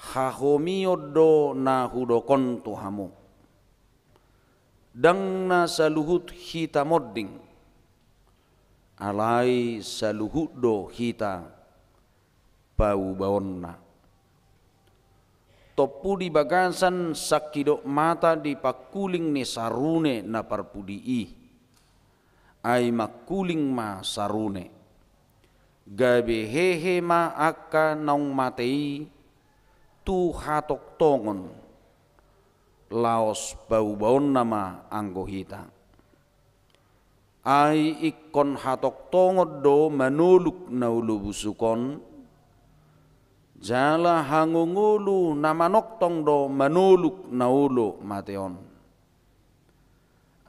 Hahomion do na hudok on tu hamu. Ndang na saluhut hita monding, alai saluhut do hita paubaonna. Tompu di bagasan sangkidop mata di pangkuling ni sarune na parpudi i, ai mangkuling ma sarune. Gabe hehe ma angka naung mate i tu hatongtongon, laos paubaonna ma anggo hita. Ai ingkon hatongtongon do manoluk na olo busuk on, jala hangoluolu na manongtong do manoluk na olo mate on.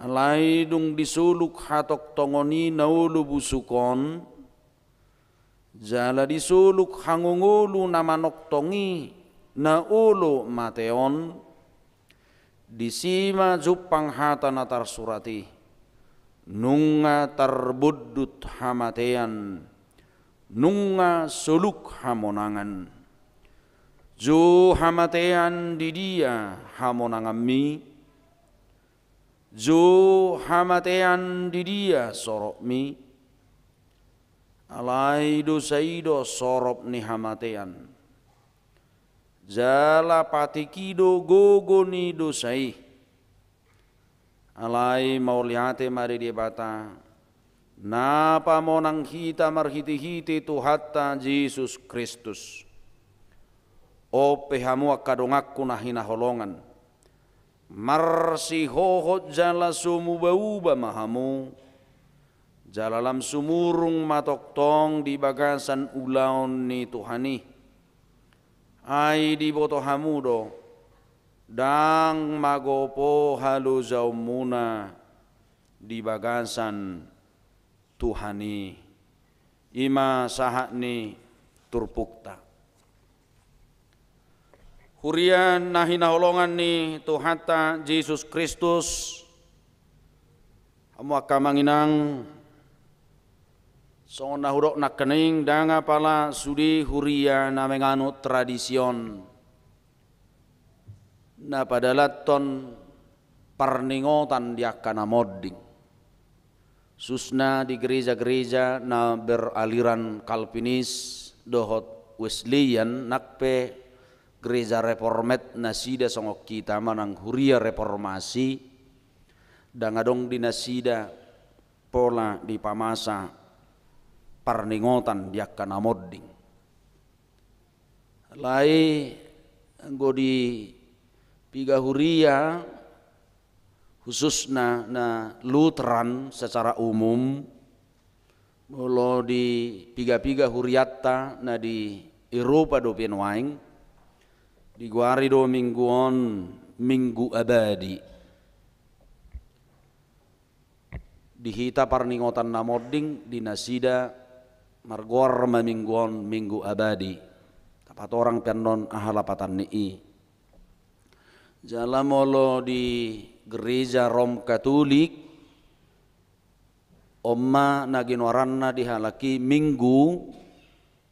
Alai dung disoluk hatongtongon i na olo busuk on, jala disoluk hangoluolu na manongtong i na olo mate on, disi ma jumpang hata na tarsurat i: Nunga tarbondut hamatean, nunga soluk hamonangan. Jo hamatean, di dia hamonanganmi? Jo hamatean, di dia soropmi? Alai dosa i do sorop ni hamatean. Jala patik i do gogo ni dosa i. Alai mauliate ma di Debata, na pamonang hita marhitehite Tuhanta Jesus Kristus. On pe hamu angka donganku na hinaholongan, marsihohot jala so mubauba ma hamu, jala lam sumurung ma tongtong di bagasan ulaon ni Tuhan i. Ai diboto hamu do, ndang magopo halojaonmuna di bagasan Tuhan i. I ma sahat ni turpukta. Huria na hinaholongan ni Tuhanta Jesus Kristus, hamu angka amang inang, songon na hudok nangkining, ndang apala sude huria na manganut tradisi on na padalanhon parningotan di angka na monding. Khususna di gereja-gereja na beraliran Calvinis dohot Wesleyan, nang pe gereja Reformed nasida songon hita manang huria reformasi, ndang adong di nasida pola dipamasa parningotan di angka na monding. Alai anggo di piga huria, khususna na Lutheran secara umum, molo di piga-piga hurianta na di Eropa dope nuaeng, digoari do minggu on Minggu Abadi. Di hita parningotan na monding, di nasida margoar ma minggu on Minggu Abadi. Tapatorang pe annon aha lapatan ni i. Jala molo di Gereja Rom Katolik, on ma na ginoaranna di halak i Minggu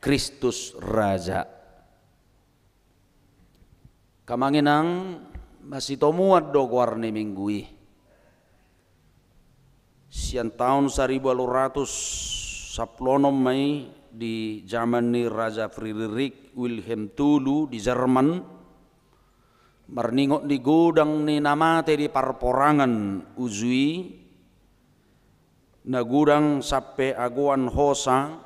Kristus Raja. Angka amang inang, masitomuan do goar ni minggu i. Sian taon saribu ualu ratus sampulu onom ma i di jaman ni Raja Frederick William tolu di Jerman, marningot ni godang ni na mate di parporangan uju i, na godang sampe agoan hosa,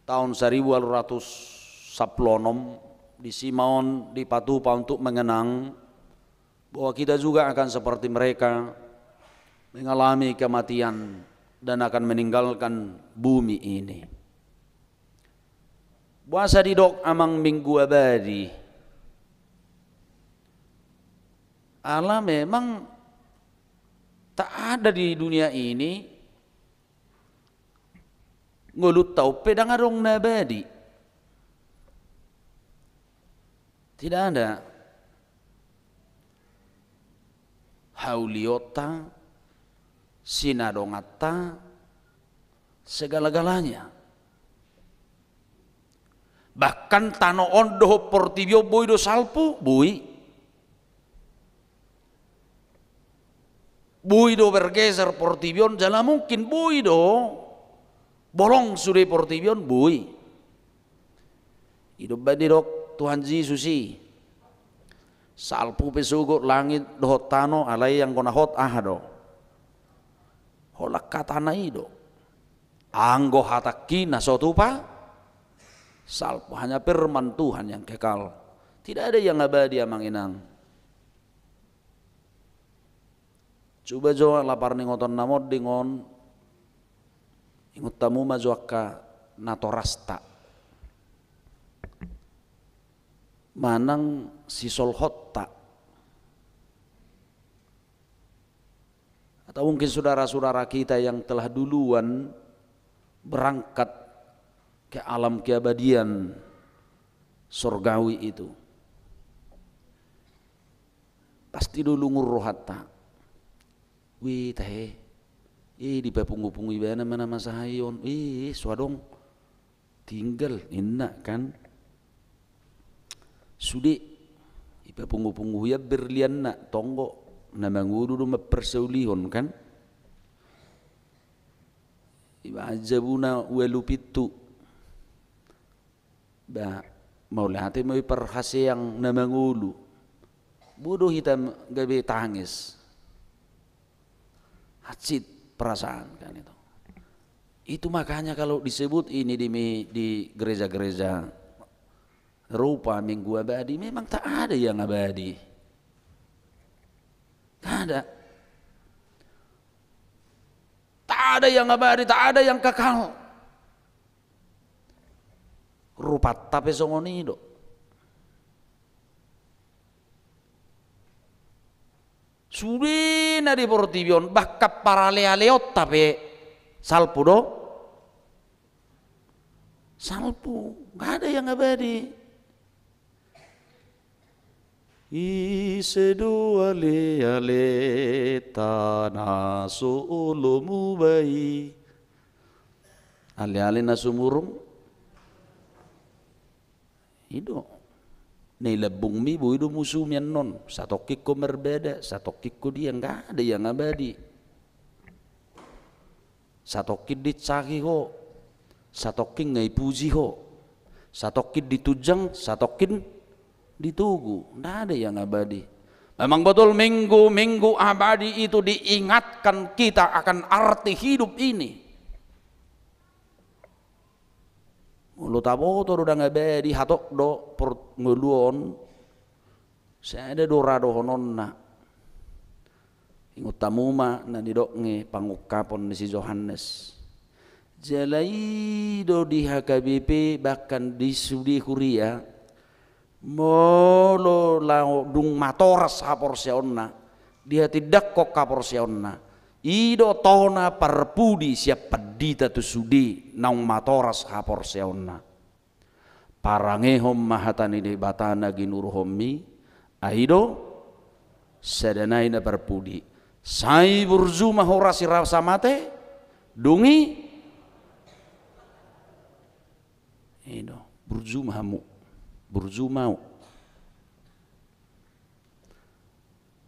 taon saribu ualu ratus sampulu onom, disi ma on dipatupa untuk mengenang bahwa kita juga akan seperti mereka mengalami kematian dan akan meninggalkan bumi ini. Boasa didok amang Minggu Abadi? Ala memang tak ada di dunia ini ngolunta on pe ndang adong na abadi. Tidak ada. Haulionta, sinadonganta, segala-galanya. Bahkan tano on dohot portibi on boi do salpu, boi. Boi do bergeser portibi on, jala mungkin boi do bolong sude portibi on, boi. I do umbahen didok Tuhan Jesus i, salpu pe sogot langit dohot tano, alai anggo na hot aha do? Holan hatana i do. Anggo hatangki na so tupa salpu, hanya firman Tuhan yang kekal. Tidak ada yang abadi, amang inang. Coba jo ala parningotan na monding on, ingot hamu ma jo angka natorasta. Manang sisolhotta. Atau mungkin saudara-saudara kita yang telah duluan berangkat ke alam keabadian sorgawi itu. Pasti do lungun rohanta. Wih, tahe. Eh, dipapungu-pungu ibana ma na masa i on. Eh, so adong. Tinggal, ninna kan. Sude. Dipapungu-pungu ia berlianna, tonggo. Na mangolu do mamparsaulihon kan. Iba jabuna ualu pitu. Ba, mauliate ma i parhaseang na mangolu. Bodo hita gabe tangis. Hansit perasaan kan itu. Itu makanya kalau disebut ini di, di gereja-gereja Eropa Minggu Abadi, memang tak ada yang abadi. Tak ada. Tak ada yang abadi, tak ada yang kekal. Rupanta pe songon i do. Sude na di portibi on, bahkan paralealeonta pe salpu do. Salpu, nggak ada yang abadi. Ise do alealeta na so olo muba i? Aleale na sumurung? I do. Na i lambungmi boi do musumi annon. Satongkin ho marbada, satongkin ho dia, nggak ada yang abadi. Satongkin diinsahi ho, satongkin nga dipuji ho, satongkin ditunjang, satongkin ditogu. Nggak ada yang abadi. Emang betul Minggu, Minggu Abadi itu diingatkan kita akan arti hidup ini. Molo taboto do ndang abadi, hatop do port ngoluon, sada do ra dohononna. Ingot hamu ma na nidok ni pangungkapon ni si Johannes. Jala i do di H K B P, bahkan di sude huria, molo laho dung matoras haporseaonna, dihatindangkon haporseaonna, i do tona parpudi sian pandita tu sude naung matoras haporseaonna. Parangehon ma hata ni Debata na ginuruhonmi, ai do sada nai na parpudi. Sai burju ma ho rasa mate, dung i, i do, burju ma hamu, burju ma au.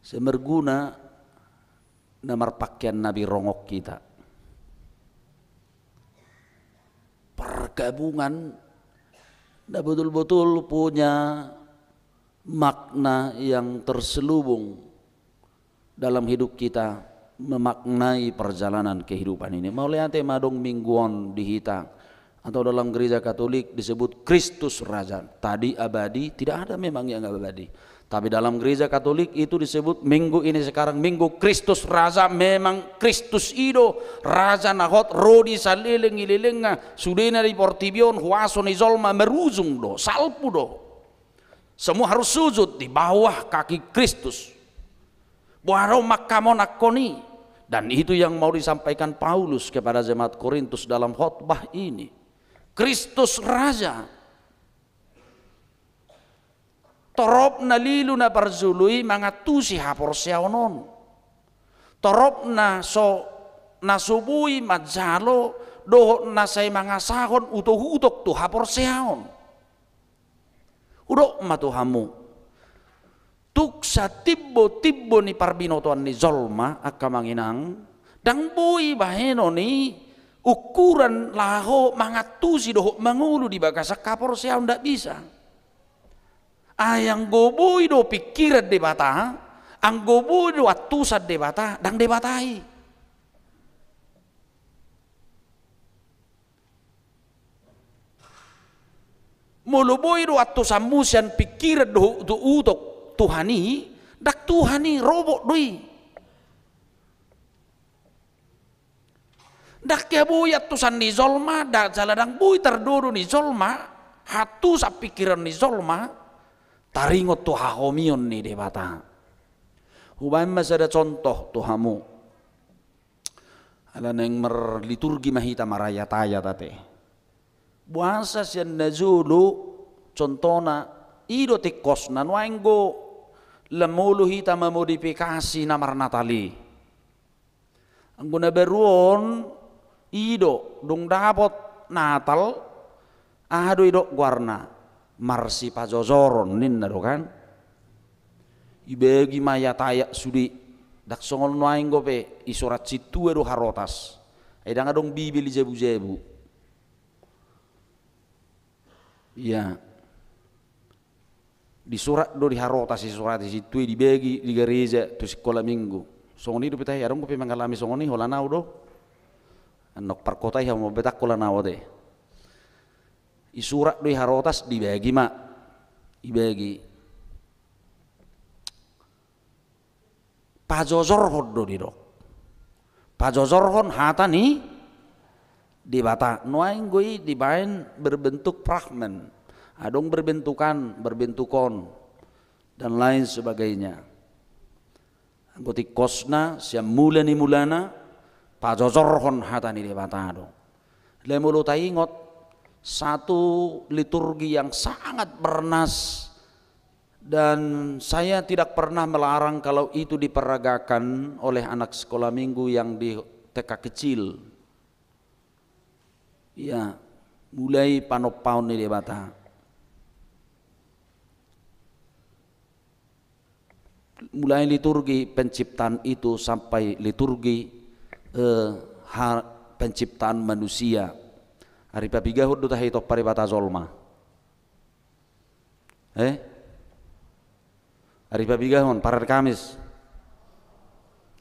Sai marguna na marpakean na birongon hita. Pergabungan na betul-betul punya makna yang terselubung dalam hidup kita, memaknai perjalanan kehidupan ini. Mauliate ma adong Minggu on di hita. Atau dalam Gereja Katolik disebut Kristus Raja. Tadi abadi, tidak ada memang yang abadi. Tapi dalam Gereja Katolik itu disebut Minggu ini sekarang Minggu Kristus Raja, memang Kristus i do Raja na hot ro di saleleng ni lelengna, sudena di portibi on, huaso ni jolma marujung do, salpu do. Semua harus sujud di bawah kaki Kristus. Boha do mangkamonangkon i. Dan itu yang mau disampaikan Paulus kepada jemaat Korintus dalam khotbah ini. Kristus Raja. Torop na lilu na parjolo i mangantusi haporseaon on. Torop na so, na so boi manjalo dohot na sai mangasahon utok-utok tu haporseaon. Hudok ma tu hamu. Tung satimbo-timbo ni parbinotoan ni jolma, angka amang inang, ndang boi bahenon i ukuran laho mangantusi dohot mangolu di bagasan haporseaon, ndak bisa. Ai anggo boi do pingkiran Debata, anggo boi do antusan Debata, ndang Debata i. Molo boi do antusanmu sian pingkiran dohot utok Tuhan i, ndang Tuhan i, robot do i. Ndang hea boi antusan ni jolma, ndang jala ndang boi tardodo ni jolma, antusan pingkiran ni jolma, taringot tu hahomion ni Debata. Hubaen ma sada contoh tu hamu. Ala naeng marliturgi ma hita, marayat-ayat ate. Boasa sian najolo, contohna, i do tingkosna, nuaeng do lam olo hita mamodifikasi na marnatal i. Anggo na baru on, i do, dung dapot Natal, aha do didok goarna, marsipajojoron ninna do kan. Ibagi ma ayat-ayat sude, ndang songon nuaeng dope, isorat sintua do harotas. Ai ndang adong Bibel i jabu-jabu. Ia. Disorat do di harotas, isorat i sintua i, dibagi di gareja tu sikola minggu. Songon i dope tahe, adong dope mangalami songon i, holan au do. Annon parkota i hamu mambahen holan au ate. Isorat do i harotas, dibagi ma. Ibagi. Pajojorhon do didok. Pajojorhon hata ni Debata. Nuaeng do i dibaen berbentuk fragmen. Adong berbentukan, berbentukon, dan lain sebagainya. Anggo tingkosna, sian mula ni mulana, pajojorhon hata ni Debata do. Alai molo taingot, satu liturgi yang sangat bernas, dan saya tidak pernah melarang kalau itu diperagakan oleh anak sekolah minggu yang di T K kecil. Ya, mulai panompaon ni Debata. Mulai liturgi penciptaan itu sampai liturgi, eh, ha-, penciptaan manusia. Ari papigahon do tahe ditompa Debata jolma. Eh? Ari Pabigahon, parari Kamis.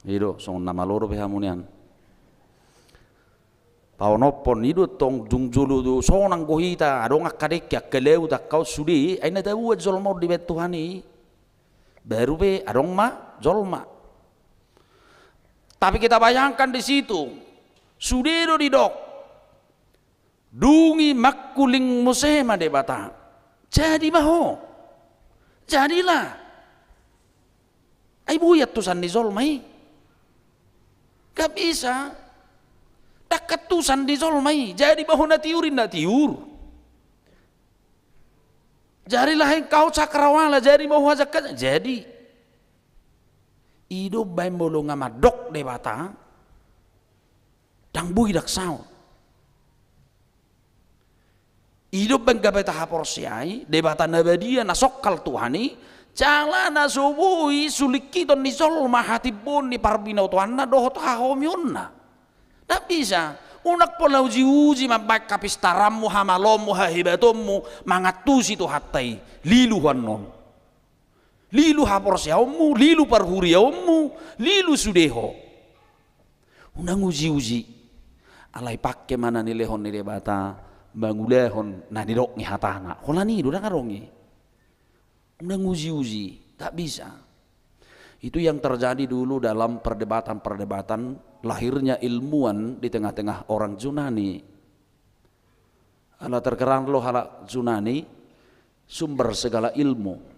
I do, songon na malo dope hamu nian. Paonomhon, i do tong, dung jolo do sonang do hita, adong angka dengke, angka laut, angka on sude, ai na taboan jolma on dibahen Tuhan i. Baru pe adong ma jolma. Tapi kita bayangkan di situ, sude do didok. Dung i mangkuling muse ma Debata. Jadi ma ho. Jadilah. Ai boi antusan ni jolma i? Gak bisa. Dang antusan ni jolma i. Jadi ma ho na tiur i, na tiur. Jadilah engkau cakrawala, jadi ma ho hajahaon, jadi. I do umbahen molo nga mandok Debata, dang boi dang saut. I do umbahen gabe tahaporseai Debata na badia na songkal Tuhan i, jala na so boi sulingkiton ni jolma hatimboon ni parbinotoanna dohot hahomionna. Dang bisa. Unang pola ujiuji mambahen hapistaranmu, hamaloonmu, hahebatonmu mangantusi Tuhanta i. Lilu ho annon. Lilu haporseaonmu, lilu parhuriaonmu, lilu sude ho. Unang ujiuji. Alai pangke ma na nilehon ni Debata mangulahon na nidok ni hatana. Holan i do, dang adong i. Unang ujiuji, tak bisa. Itu yang terjadi dulu dalam perdebatan-perdebatan lahirnya ilmuwan di tengah-tengah orang Junani. Ala terkenal lo halak Junani sumber segala ilmu.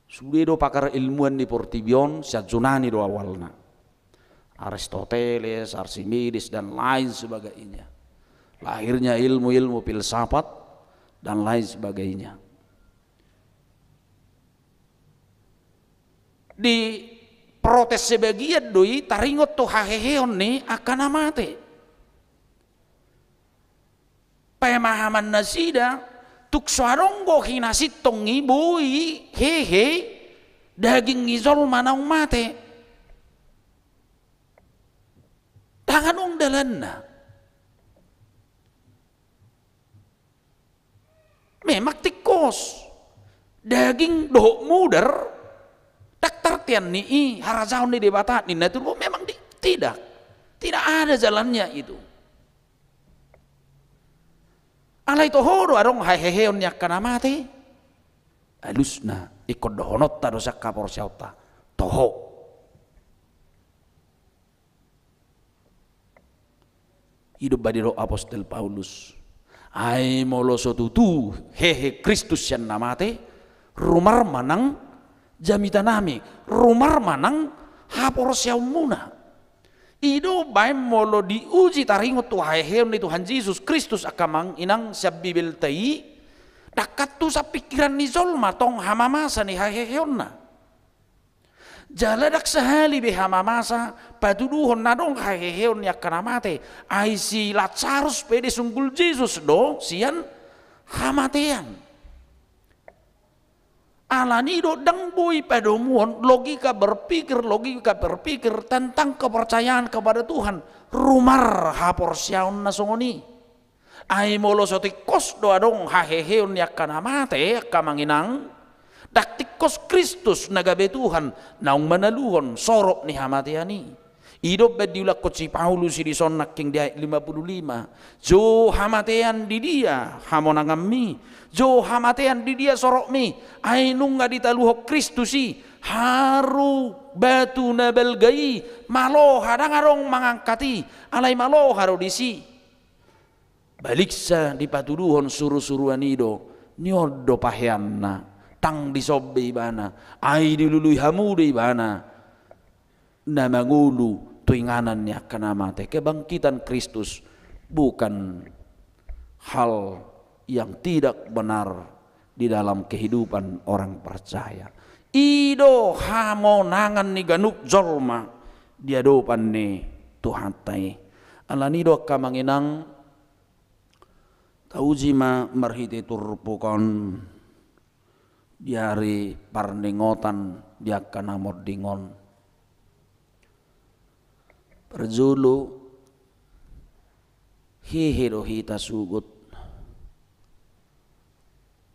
Sude do pakar ilmuwan ni portibi on sian Junani do awalna. Aristoteles, Archimedes, dan lain sebagainya. Lahirnya ilmu-ilmu filsafat dan lain sebagainya. Diprotes sebagian do i taringot tu haheheon ni angka na mate. Pemahaman nasida, tung so adong do hinasintong i boi hehe daging ni jolma naung mate. Dang adong dalanna. Memang tingkos. Daging dohot mudar, dang tartean ni i harajaon ni Debata ninna turbo, memang di, tidak. Tidak ada jalannya itu. Alai toho do adong haheheon ni angka na mate? Alusna, ingkon dohononta do sian haporseaonta. Toho. I do umbahen didok apostel Paulus. Ai molo so tutu hehe Kristus sian na mate, rumar ma nang jamitanami, rumar ma nang haporseaonmuna. I do umbahen molo diuji taringot tu haheheon ni Tuhan Jesus Kristus angka amang inang sian Bibelta i, dang antusan pingkiran ni jolma tong hamamasa ni haheheonna. Jala dang sahali be hamamasa patuduhon na adong haheheon ni angka na mate, ai si Lasarus pe disunggul Jesus do sian hamatean. Alani do dang boi padomuhon logika berpikir, logika berpikir tentang kepercayaan kepada Tuhan. Rumar haporseaon na songon i. Ai molo so tingkos do adong haheheon ni angka na mate, angka amang inang, dang tingkos Kristus na gabe Tuhan naung manaluhon sorop ni hamatean i. I do umbahen diulakhon si Paulus i dison nangkin di ayat lima puluh lima. Jou hamatean, di dia hamonanganmi? Jou hamatean, di dia soropmi? Ai nunga ditaluhon Kristus i haru batu na balga i, maloha, dang adong mangangkat i, alai maloha do disi. Baliksa dipatuduhon surusuruan i do, ni on do paheanna, dang dison be ibana, ai dilului hamu do ibana na mangolu tu inganan ni angka na mate. Kebangkitan Kristus bukan hal yang tidak benar di dalam kehidupan orang percaya. I do hamonangan ni ganup jolma di adopan ni Tuhanta i. Alani do angka amang inang, tauji ma marhite turpuk on di ari parningotan di angka na monding on. Parjolo, hehe do hita sogot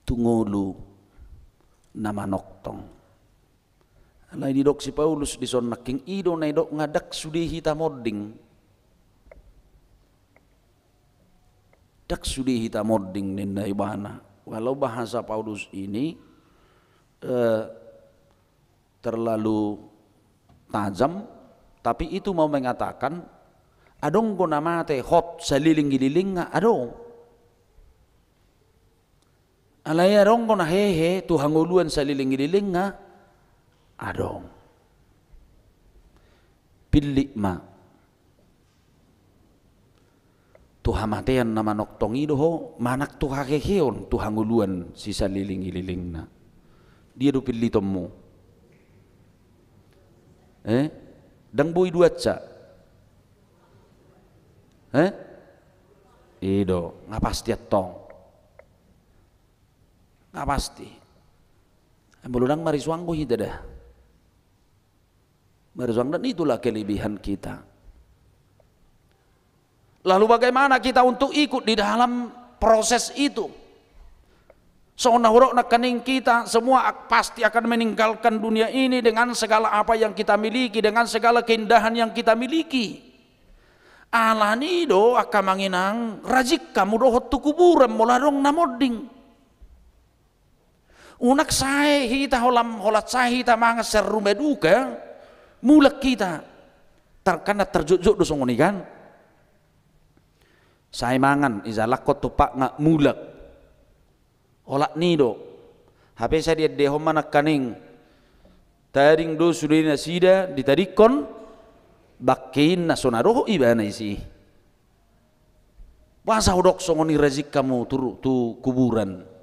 tu ngolu na manongtong. Alai didok si Paulus dison nangkin, i do na didok nga ndang sude hita monding. Ndang sude hita monding ninna ibana. Walau bahasa Paulus ini, eh, terlalu tajam, tapi itu mau mengatakan, adong do na mate hot saleleng-lelengna, adong. Alai adong do na hehe tu hangoluan saleleng-lelengna, adong. Pillit ma tu hamatean na manongtong i do ho, manang tu haheheon tu hangoluan sisaleleng-lelengna? Dia do pillitonmu? Eh? Ndang boi duansa? Eh? I do, nga pasti antong. Nga pasti. Molo ndang marisuang do hita da. Marisuang, dan itulah kelebihan kita. Lalu bagaimana kita untuk ikut di dalam proses itu? Songon na hudok nangkaning, kita semua ak-, pasti akan meninggalkan dunia ini dengan segala apa yang kita miliki, dengan segala keindahan yang kita miliki. Alani do angka amang inang, rajin hamu dohot tu kuburan molo adong na monding. Unang sae hita holan, holan sae hita mangan sian ruma duka, mulak hita. Tar-, kan na tarjotjot do songon i kan? Sae mangan, ijalakkon tumpakna, mulak. Olat ni do. Hape sai diendehon ma nangkaning, tading do sude nasida, ditadingkon bangkeinna, so na dohot ibana disi. Boasa hudok songon i, rajin hamu tu, tu kuburan?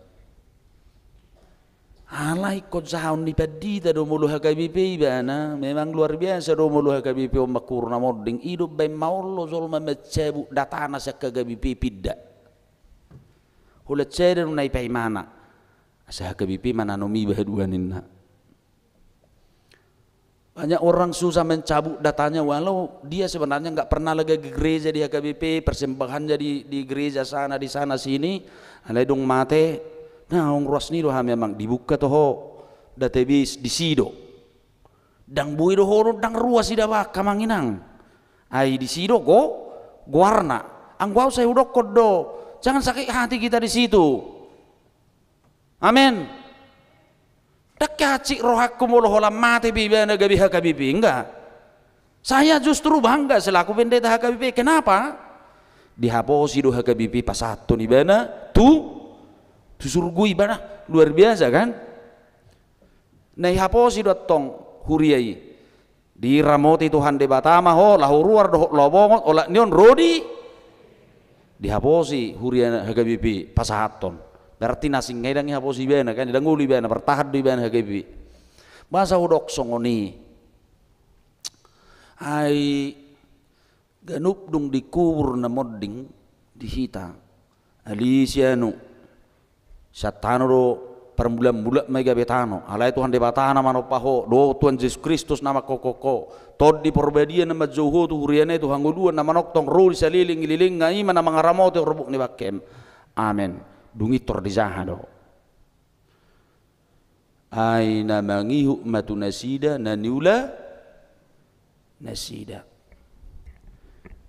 Alai ingkon jahaon ni pandita do molo H K B P ibana, memang luar biasa do molo H K B P on mangkubur na monding. I do umbaen maol do jolma mancabut datana sian H K B P pinda. Holan sada do na ipaimana, asa H K B P mananom iba haduan, ninna. Banyak orang susah mencabut datanya, walau dia sebenarnya nggak pernah lagi ke gereja di H K B P, persembahannya di, di gereja sana, di sana, sini, alai dung mate, naung ruas ni do hami, amang, dibuka toho database, disi do. Ndang boi do ho do ndang ruas idabaon, amang inang. Ai disi do go-, goarna. Anggo au sai hudokkon do, jangan sakit hati kita di situ. Amen. Ndang hansit rohangku molo holan mate pe ibana gabe H K B P, enggak. Saya justru bangga selaku pendeta H K B P. Kenapa? Dihaposi do H K B P pasahathon ibana tu, tu surgo ibana. Luar biasa kan? Na ihaposi do antong huria i. Diramoti Tuhan Debata ma ho, laho ruar dohot laho bongot, olat ni on ro di, dihaposi huria H K B P pasahathon. Berarti na asing nga i ndang ihaposi ibana kan, ndang olo ibana, bertahan do ibana H K B P. Boasa hudok songon i? Ai ganup dung dikubur na monding di hita, alisi anu, sian tano do parmulatmulat ma i gabe tano. Alai Tuhan Debata na manompa ho, dohot Tuhan Jesus Kristus na mangkophop ho, Tondi Porbadia na manjou ho tu huriana i, tu hangoluan na manongtong ro di saleleng ni lelengna, i ma na mangaramoti horbo ni bangkem. Amen. Dung i tor dijaha do. Ai na mangihut ma tu nasida na niula nasida.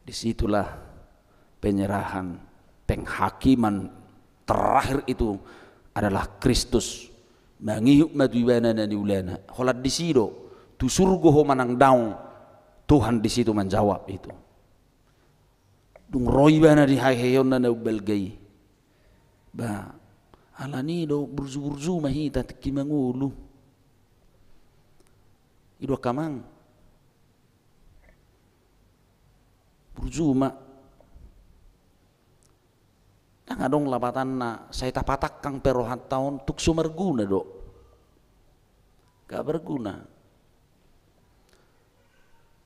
Disitulah penyerahan, penghakiman terakhir itu adalah Kristus. Mangihut ma tu ibana na niulana. Holan disi do, tu surgo ho manang daong, Tuhan di situ menjawab itu. Dung ro ibana di haheheonna na umbalga i. Ba, alani do burjuburju ma hita tingki mangolu. I do angka amang. Burju ma. Ndang adong lapatanna, sai tapatangkang pe rohanta on, tung so marguna do. Gak berguna.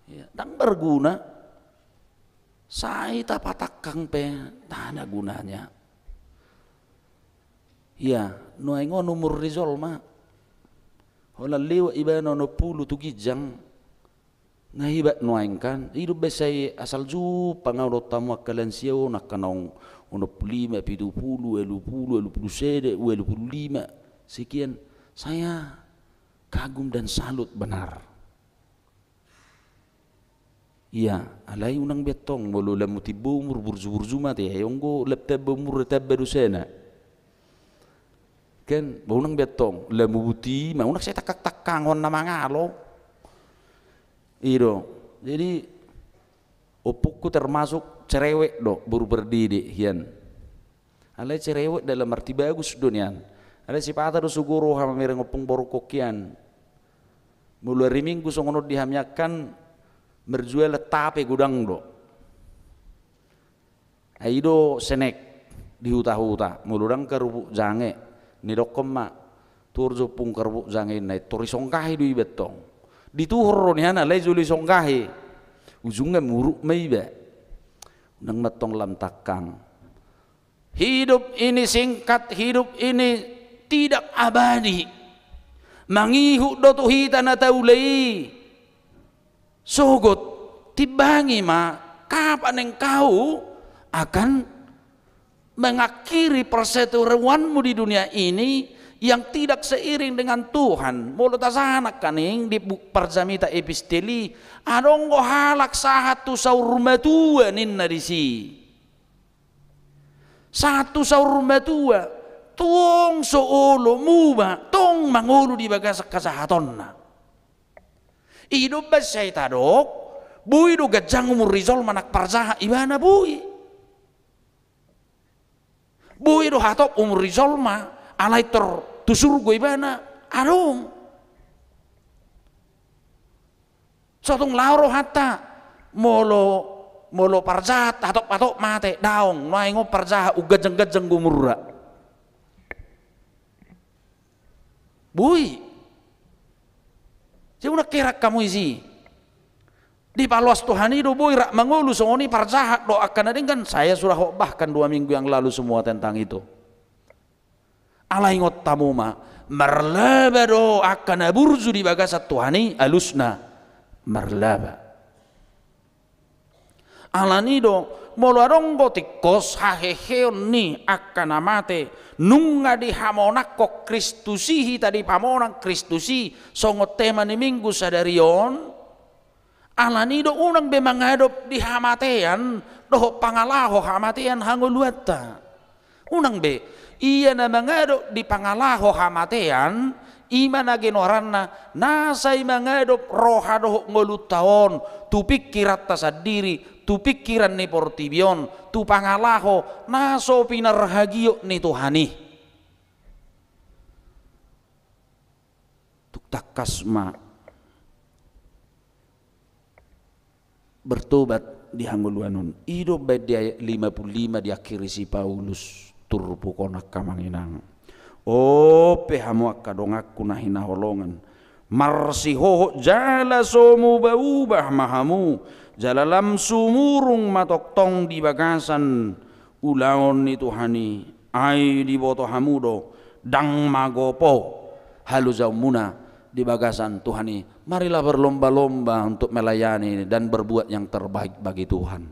Ya, ndang berguna. Sai tapatangkang pe, ndang ada gunanya. Ya, nuaeng on umur ni jolma. Holan lewat ibana onom pulu tu ginjang. Nga hebat nuaeng kan, i do umbaen sai asal jumpang au dohot hamu angka lansia on, angka naung onom pulu lima, pitu pulu, ualu pulu, ualu pulu sada, ualu pulu lima, sekian. Saya kagum dan salut benar. Ia, alai unang be antong, molo lamu timbo umur burju-burju ma ate, ai anggo lam tamba umur tamba dosana. Kan, ba unang be antong, lamu buti ma, unang sai tangkang-tangkanghon na mangalo. I do. Jadi, ompungku termasuk cerewet do, boru Pardede, hian. Alai cerewet dalam arti bagus do nian. Alai sipata do so guru roha mamereng ompung boru kokian. Molo ari Minggu songon on di hami angka, merjualan tape godang do. Ai i do senek di huta-huta, molo ndang karupuk jange, nidokkon ma, tuhor jo ompung karupuk jange inna, i tor isonggahi do iba antong. Dituhor do nian alai jolo isonggahi. Ujungna muruk ma iba. Unang ma antong lam tangkang. Hidup ini singkat, hidup ini tidak abadi. Mangihut do tu hita na taula i. Sogot, timbangi ma, kapan engkau akan mengakhiri perseteruanmu di dunia ini yang tidak seiring dengan Tuhan. Molo tajaha nangkaning di bu-, parjamita epistel i, adong do halak sahat tu saur matua ninna disi. Sahat tu saur matua, tong so olo muba, tong mangolu di bagasan hajahatonna. I do umbahen sai tadok, boi do ganjang umur ni jolma nang parjahat ibana, boi. Boi do hatop umur ni jolma, alai tor tu surgo ibana, adong. So tung laho rohanta, molo, molo parjahat, hatop-hatop ma ate, daong, nuaeng on parjahat, umganjang-ganjang do umurna. Boi. Jadi unang heran hamu disi. Dipaloas Tuhan i do boi rap mangolu songon i, parjahat do angka na denggan, saya sudah khotbahkan dua minggu yang lalu semua tentang itu. Alai ingot hamu ma, marlaba do angka na burju di bagasan Tuhan i, alusna marlaba. Alani do, molo adong do tingkos haheheon ni angka na mate, nunga dihamonangkon Kristus i, hita dipamonang Kristus i, songon tema ni Minggu sadari on, alani do unang be mangadop di hamatean, dohot pangalaho hamatean hangoluanta. Unang be, ia na mangadop di pangalaho hamatean, i ma na ginoaranna, na sai mangadop roha dohot ngolunta on, tu pingkiranta sandiri, tu pingkiran ni portibi on, tu pangalaho, na so pinarhagiot ni Tuhan i. Tung tangkas ma bertobat di hangoluan on. I do umbahen di ayat lima puluh lima diakhiri si Paulus, turpuk on angka amang inang. Ope hamu angka donganku na hinaholongan. Marsihohot jala so muba-uba ma hamu, jala lam sumurung ma tongtong di bagasan ulaon ni Tuhan i, ai diboto hamu do, ndang magopo halojaonmuna di bagasan Tuhan i. Marilah berlomba-lomba untuk melayani dan berbuat yang terbaik bagi Tuhan.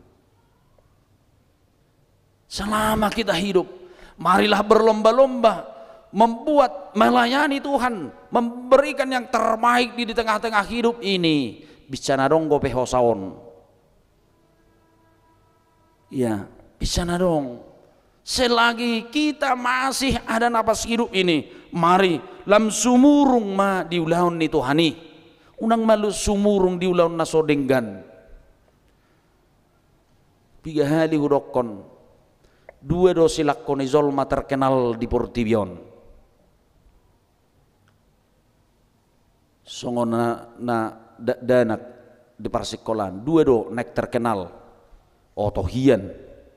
Selama kita hidup, marilah berlomba-lomba membuat, melayani Tuhan, memberikan yang terbaik di, di tengah-tengah hidup ini. Bisa na adong dope hosa on. Ya, bisa na adong. Selagi kita masih ada napas hidup ini, mari lam sumurung ma di ulaon ni Tuhan i. Unang ma lam sumurung di ulaon na so denggan. Piga hali hudokkon, dua do silangkon ni jolma terkenal di portibi on. Songon na, na dakdanak di parsikolaan, dua do naeng terkenal. Oto hian,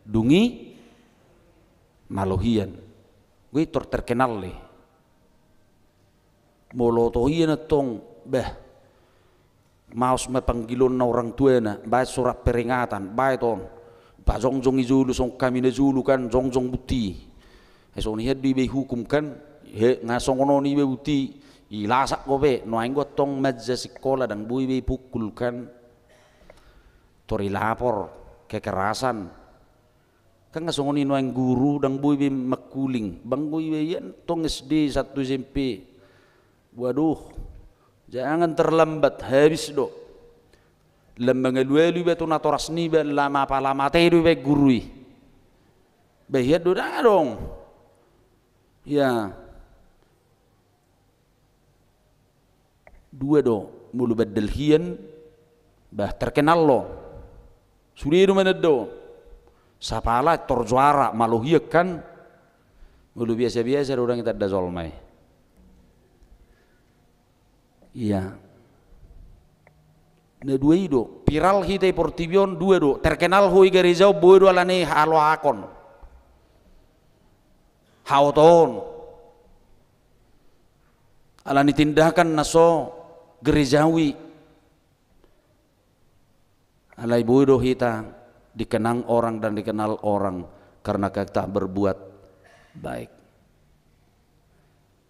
dung i malo hian. Gue tor terkenal le. Molo oto hian antong, bah, maos ma panggilonna orang tuana, baen surat peringatan, baen on. Pajongjong i jolo, songon hami na jolo kan, jongjong buti. Ai songon i hian do iba ihukum kan, he, nga songon on iba buti, ilasak dope, nuaeng do antong manja sikola, ndang boi iba ipungkul kan. Tor ilapor, kekerasan. Kan nga songon i nuaeng guru, ndang boi iba mangkuling, banggo iba ian tong S D, satu S M P. Waduh, jangan terlambat, habis do. Lam mangalualu iba tu natoras niba, lam apala mate do iba guru i. Bahian do dang adong. Ya. Dua do, molo bandal hian, bah, terkenal lo. Sude do mananda on. Sapala tor juara, malo hian kan. Molo biasa-biasa do dang itanda jolma i. Iya. Na dua i do, viral hita i portibi on, dua do, terkenal ho i gareja on, boi do alani haloakon. Haotoon. Alani tindakan na so gerejawi. Alai boi do hita dikenang orang dan dikenal orang karena kita berbuat baik.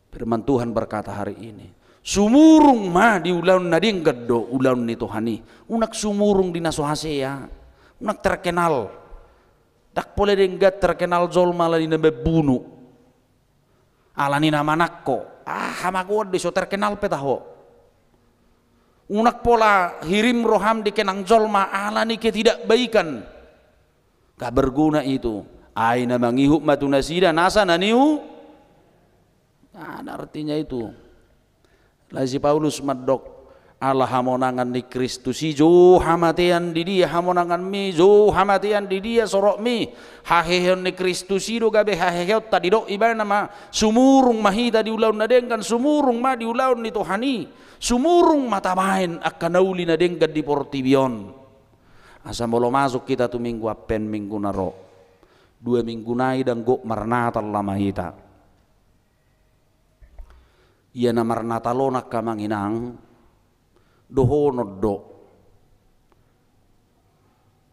Firman Tuhan berkata hari ini, sumurung ma di ulaon na denggan do ulaon ni Tuhan i. Unang sumurung di na so hasea. Unang terkenal. Ndang pola denggan terkenal jolma alani na mambunu. Alani na manangko, ah, hamagoan do i, so terkenal pe taho. Unang pola hirim roham dikenang jolma alani ketidakbaikan. Gak berguna itu. Ai na mangihut ma tu nasida nasa na niu. Ada artinya itu. Alai si Paulus mandok, ala hamonangan ni Kristus i, jou hamatean di dia hamonanganmi, jou hamatean di dia sorokmi. Haheheon ni Kristus i do gabe haheheonta, didok ibana ma, sumurung ma hita di ulaon na denggan, sumurung ma di ulaon ni Tuhan i. Sumurung ma tabaen angka na uli na denggan di portibi on. Asa molo masuk hita tu minggu Advent, minggu na ro. Dua minggu nai ndang gok marnatal ma hita. Ia na marnatal on angka amang inang, dohonon do.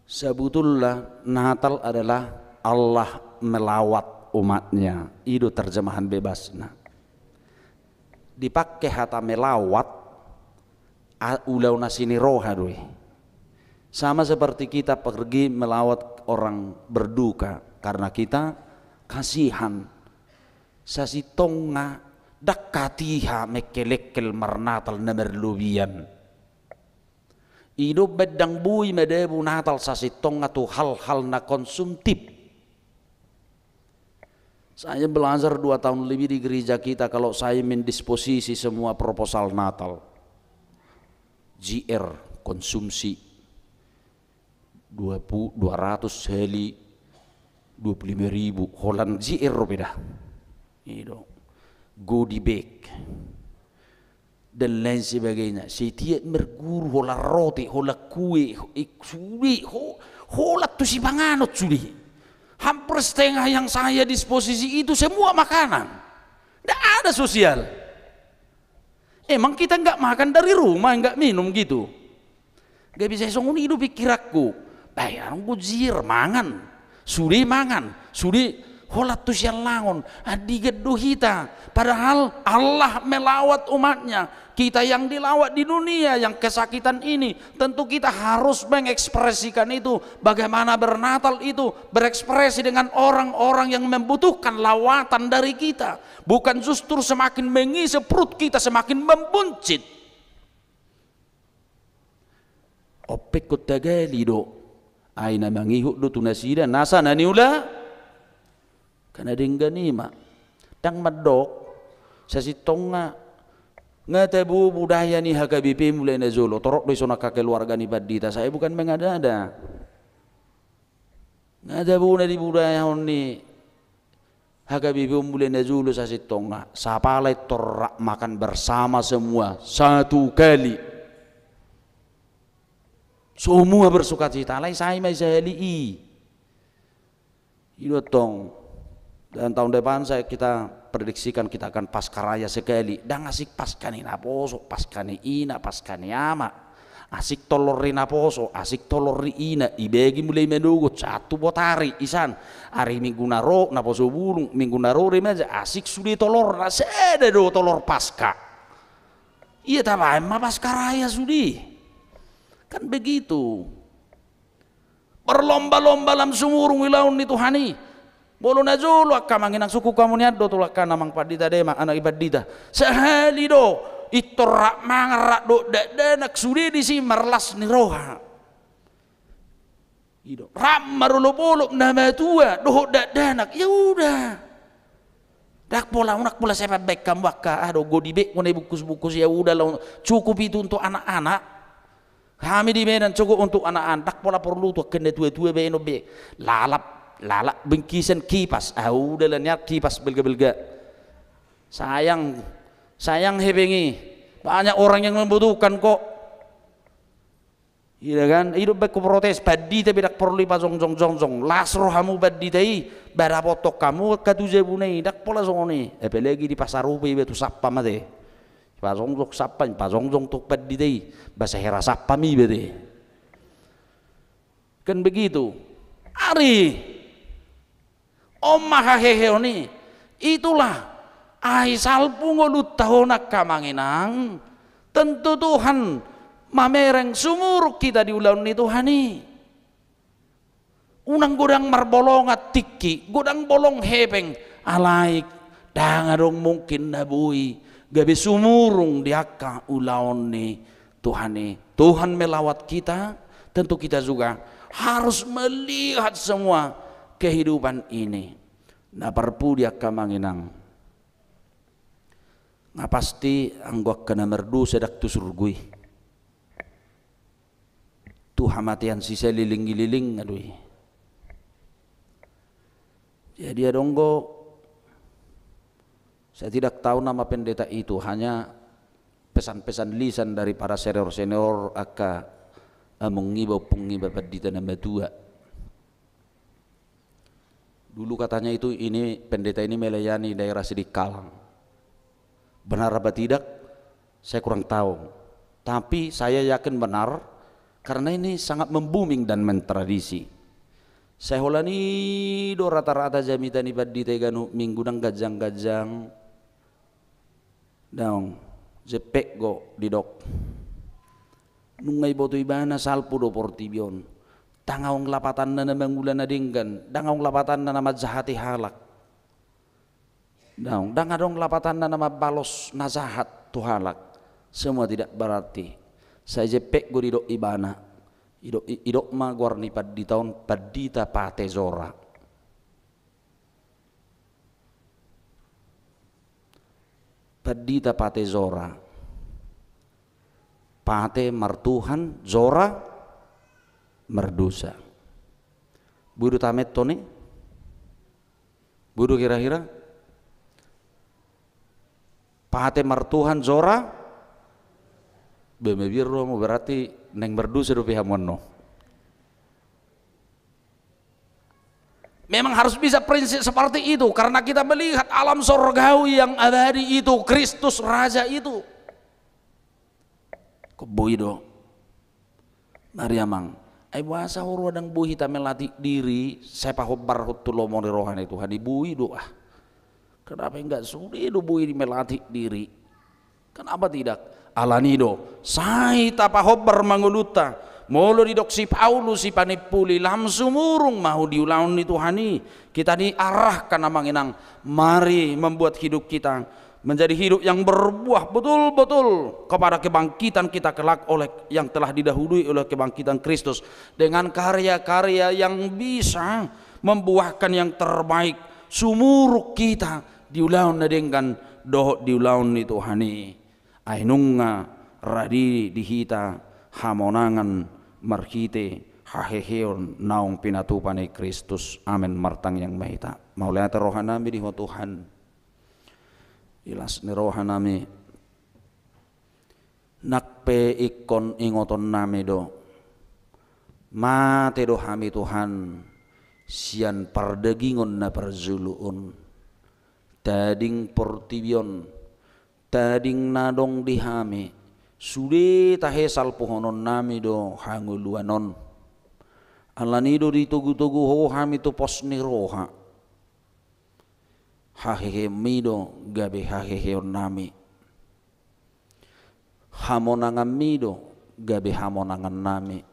Sebetulnya Natal adalah Allah melawat umatnya. I do terjemahan bebasna. Dipake hata melawat, a-, ulaon asi ni roha do i. Sama seperti kita pergi melawat orang berduka karena kita kasihan. Sasintongna ndang hatiha mengkelengkel marnatal na marlobian. I do umbaen ndang boi madabu Natal sasintongna tu hal-hal na konsumtif. Saya belajar dua tahun lebih di gereja kita, kalau saya mendisposisi semua proposal Natal, J R, konsumsi, dua puluh, dua ratus hali dua puluh lima ribu, holan J R pe da. I do. Goodie bag. Dan lain sebagainya. Setiap marguru, holan roti, holan kue, ho-, i-, sude, ho-, holan tu sipanganon sude. Hampir setengah yang saya disposisi itu semua makanan. Nggak ada sosial. Emang kita nggak makan dari rumah, nggak minum gitu? Gabe sai songon i do pikiranku. Bae, adong do J R, mangan. Sude mangan, sude holan tu sialangon. Andigan do hita. Padahal Allah melawat umatnya. Kita yang dilawat di dunia, yang kesakitan ini, tentu kita harus mengekspresikan itu. Bagaimana bernatal itu, berekspresi dengan orang-orang yang membutuhkan lawatan dari kita. Bukan justru semakin mengisi perut kita, semakin membuncit. Ompek hon tagali do. Ai na mangihut do tu nasida nasa na niula. Kan na denggan i ma. Ndang mandok. Sasintongna. Nga tabo budaya ni H K B P mulai na jolo. Torop do i songon angka keluarga ni pandita. Saya bukan mengada-ada. Nga tabo na dibudayahon ni H K B P on mulai na jolo sasintongna, sapala i tor rap makan bersama semua, satu kali. Semua bersukacita, alai sai ma i sahali i. I do tong. Dan tahun depan saya, kita prediksikan kita akan Paskah Raya sekali. Ndang asing Paskah ni naposo, Paskah ni ina, Paskah ni ama. Asing tolor ni naposo, asing tolor ni ina, ibege mulai manogot sahat tu botari, isan. Ari Minggu na ro, naposo bulung, Minggu na ro, remaja, asing sude tolorna, sada do tolor Paskah. Ia tabaen ma Paskah Raya sude. Kan begitu. Berlomba-lomba lam sumurung ulaon ni Tuhan i. Molo na jolo angka amang inang, sungkun hamu nian do tu angka na amang pandita, dema anak ni pandita. Sahali do, pintor rap mangan, rap dohot dakdanak, sude disi marlas ni roha. I do. Rap marolopolop na matua dohot dakdanak, ya udah. Ndang pola, ndang pola sai pambaen hamu angka, ah, do, godi be, kone bungkus-bungkus, ya udah lah, cukup itu untuk anak-anak. Hami di Medan cukup untuk anak-anak, ndang pola porlu tu angka na tua-tua baenon be. Lalap, lalap bingkisan, kipas. Ah, udah lah nian, kipas belga-belga. Sayang, sayang hepeng i. Banyak orang yang membutuhkan kok. Iya kan? I do umbaen huprotes, pandita be ndang porlu dipajongjong-jongjong. Las rohamu pandita i, ba dapothon hamu angka tu jabuna i, ndang pola songon i. Apalagi dipasarupi iba tu sampam ate. Dipajongjong sampam, dipajongjong tu pandita i, ba sahera sampam iba ate. Kan begitu. Ari. On ma haheheon i. Itulah, ai salpu ngolunta on angka amang inang, tentu Tuhan mamereng sumurung hita di ulaon ni Tuhan i. Unang godang marbolongan tingki, godang bolong hepeng, alai ndang adong mungkin na boi gabe sumurung di angka ulaon ni Tuhan i. Tuhan melawat kita, tentu kita juga harus melihat semua kehidupan ini. Na parpudi angka amang inang, nga pasti anggo angka na mardosa ndang tu surgo i. Tu hamatean sisaliling-liling do i. Jadi adong do, saya tidak tahu nama pendeta itu, hanya pesan-pesan lisan dari para senior-senior angka among niba, ompung niba pandita na matua. Dulu katanya itu, ini pendeta ini melayani daerah Sidikalang. Benar apa tidak? Saya kurang tahu. Tapi saya yakin benar, karena ini sangat mem-booming dan mentradisi. Sai holan i do rata-rata jamita ni pandita i ganup minggu, ndang ganjang-ganjang. Daong, jempek do didok. Nunga diboto ibana salpu do portibi on. Ndang adong lapatanna na mangula na denggan, ndang adong lapatanna na manjahati halak. Daong, ndang adong lapatanna na mambalos na jahat tu halak. Semua tidak berarti. Sai jempek do didok ibana. Idok, i-, idok ma goar ni pandita on, Pandita Pate Jora. Pandita Pate Jora. Pate martuhan, jora mardosa. Boi do tametton i? Boi do kira-kira? Pate martuhan, jora. Be, mabiar do hamu, berarti naeng mardosa dope hamu annon. Memang harus bisa prinsip seperti itu, karena kita melihat alam sorgawi yang abadi itu, Kristus Raja itu. Kok boi do? Mari amang. Ai boasa huroha ndang boi hita melatih diri, sai pahombarhon tu lomo ni roha ni Tuhan i, boi do ah. Kenapa enggak, sude do boi melatih diri. Kenapa tidak? Alani do, sai tapahombar ma ngolunta. Molo didok si Paulus, si panimpuli, lam sumurung ma ahu di ulaon ni Tuhan i. Kita diarahkan amang inang, mari membuat hidup kita menjadi hidup yang berbuah betul-betul kepada kebangkitan kita kelak oleh yang telah didahului oleh kebangkitan Kristus, dengan karya-karya yang bisa membuahkan yang terbaik, sumurung hita di ulaon na denggan dohot di ulaon ni Tuhan i. Ai nunga radi di hita hamonangan marhite haheheon naung pinatupa ni Kristus. Amen. Martangiang ma hita. Mauliate rohanami di Ho Tuhan. Di las ni rohanami, nang pe ingkon ingotonnami do, mate do hami Tuhan sian pardagingon na parjolo on. Tading portibi on, tading na adong di hami, sude tahe salpuhononnami do hangoluan on. Alani do ditogu-togu Ho hami tu pos ni roha. Haheheonmi do gabe haheheonnami. Hamonanganmi do gabe hamonangannami.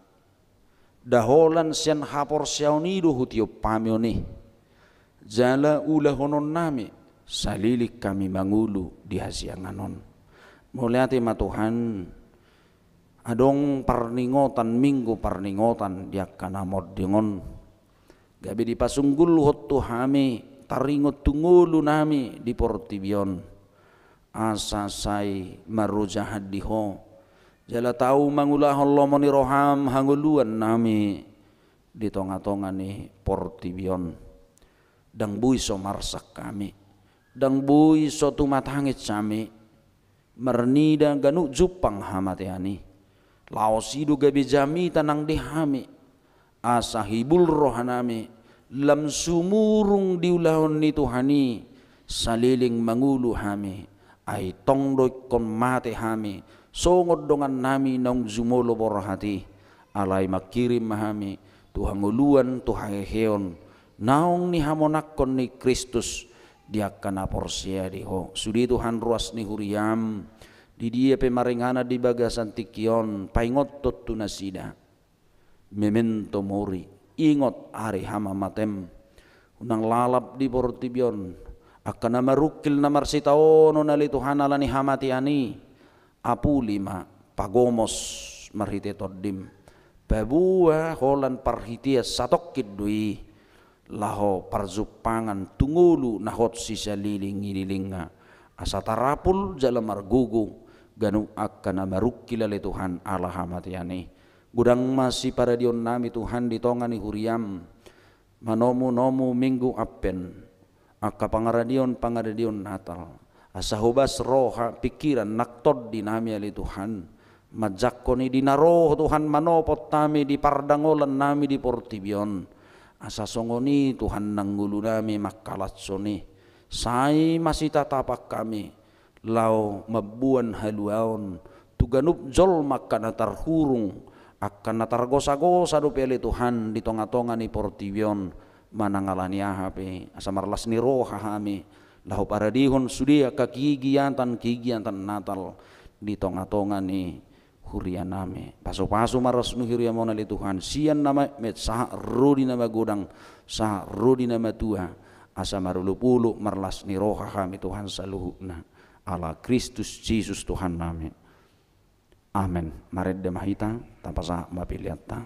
Nda holan sian haporseaon i do hutiop hami on i. jala ulahononnami saleleng hami mangolu di hasiangan on. Mauliate ma Tuhan, adong parningotan, minggu parningotan di angka na monding on. Gabe dipasunggulhon tu hami taringot tu ngolunami di portibi on, asa sai marojahan di Ho, jala tau mangulahon lomo ni roham hangoluannami di tongatonga ni portibi on. Ndang boi so marsak hami, ndang boi so tumatangis hami, marnida ganup jumpang hamatean i. Laos i do gabe jamita nang di hami, asa hibul rohanami, lam sumurung di ulaon ni Tuhan i, saleleng mangolu hami. Ai tong do ingkon mate hami songon dongannami naung jumolo borhat i. Alai manghirim ma hami tu hangoluan, tu haheheon, naung nihamonangkon ni Kristus di angka na porsea di Ho. Sude Tuhan ruas ni huriam, di dia pe maringanan di bagasan tingki on, paingothon tu nasida memento mori, ingot ari hamamatem. Unang lalap di portibi on angka na marungkil na marsitaonon ale Tuhan ala ni hamatean i. Apuli ma, pagomos marhite Tondim, paboa holan parhitean satongkin do i laho parjumpangan tu ngolu na hot sisaleleng ni lelengna, asa tarapul jala margogo ganup angka na marungkil ale Tuhan ala hamatean i. Godang ma siparadeonnami Tuhan di tonga ni huriam, manomunomu Minggu Advent, angka pangaradion-pangaradion Natal, asa hobas roha, pingkiran nang tondinami ale Tuhan, manjangkon i di na ro Tuhan manopot hami di pardangolannami di portibi on. Asa songon i Tuhan nang ngolunami mangkalashon i, sai masitatapan hami laho mamboan haluaon tu ganup jolma angka na tarhurung, angka na targosagosa dope ale Tuhan di tongatonga ni portibi on, manang ala ni aha pe, asa marlas ni roha hami laho paradehon sude angka kegiatan-kegiatan Natal di tongatonga ni hurianami. Pasupasu ma ras ni huriam on ale Tuhan, sian na metmet sahat ro di na magodang, sahat ro di na matua, asa marolopolop marlas ni roha hami Tuhan saluhutna. Ala Kristus Jesus Tuhannami. Amen. Marende ma hita, tapasahat ma peleanta.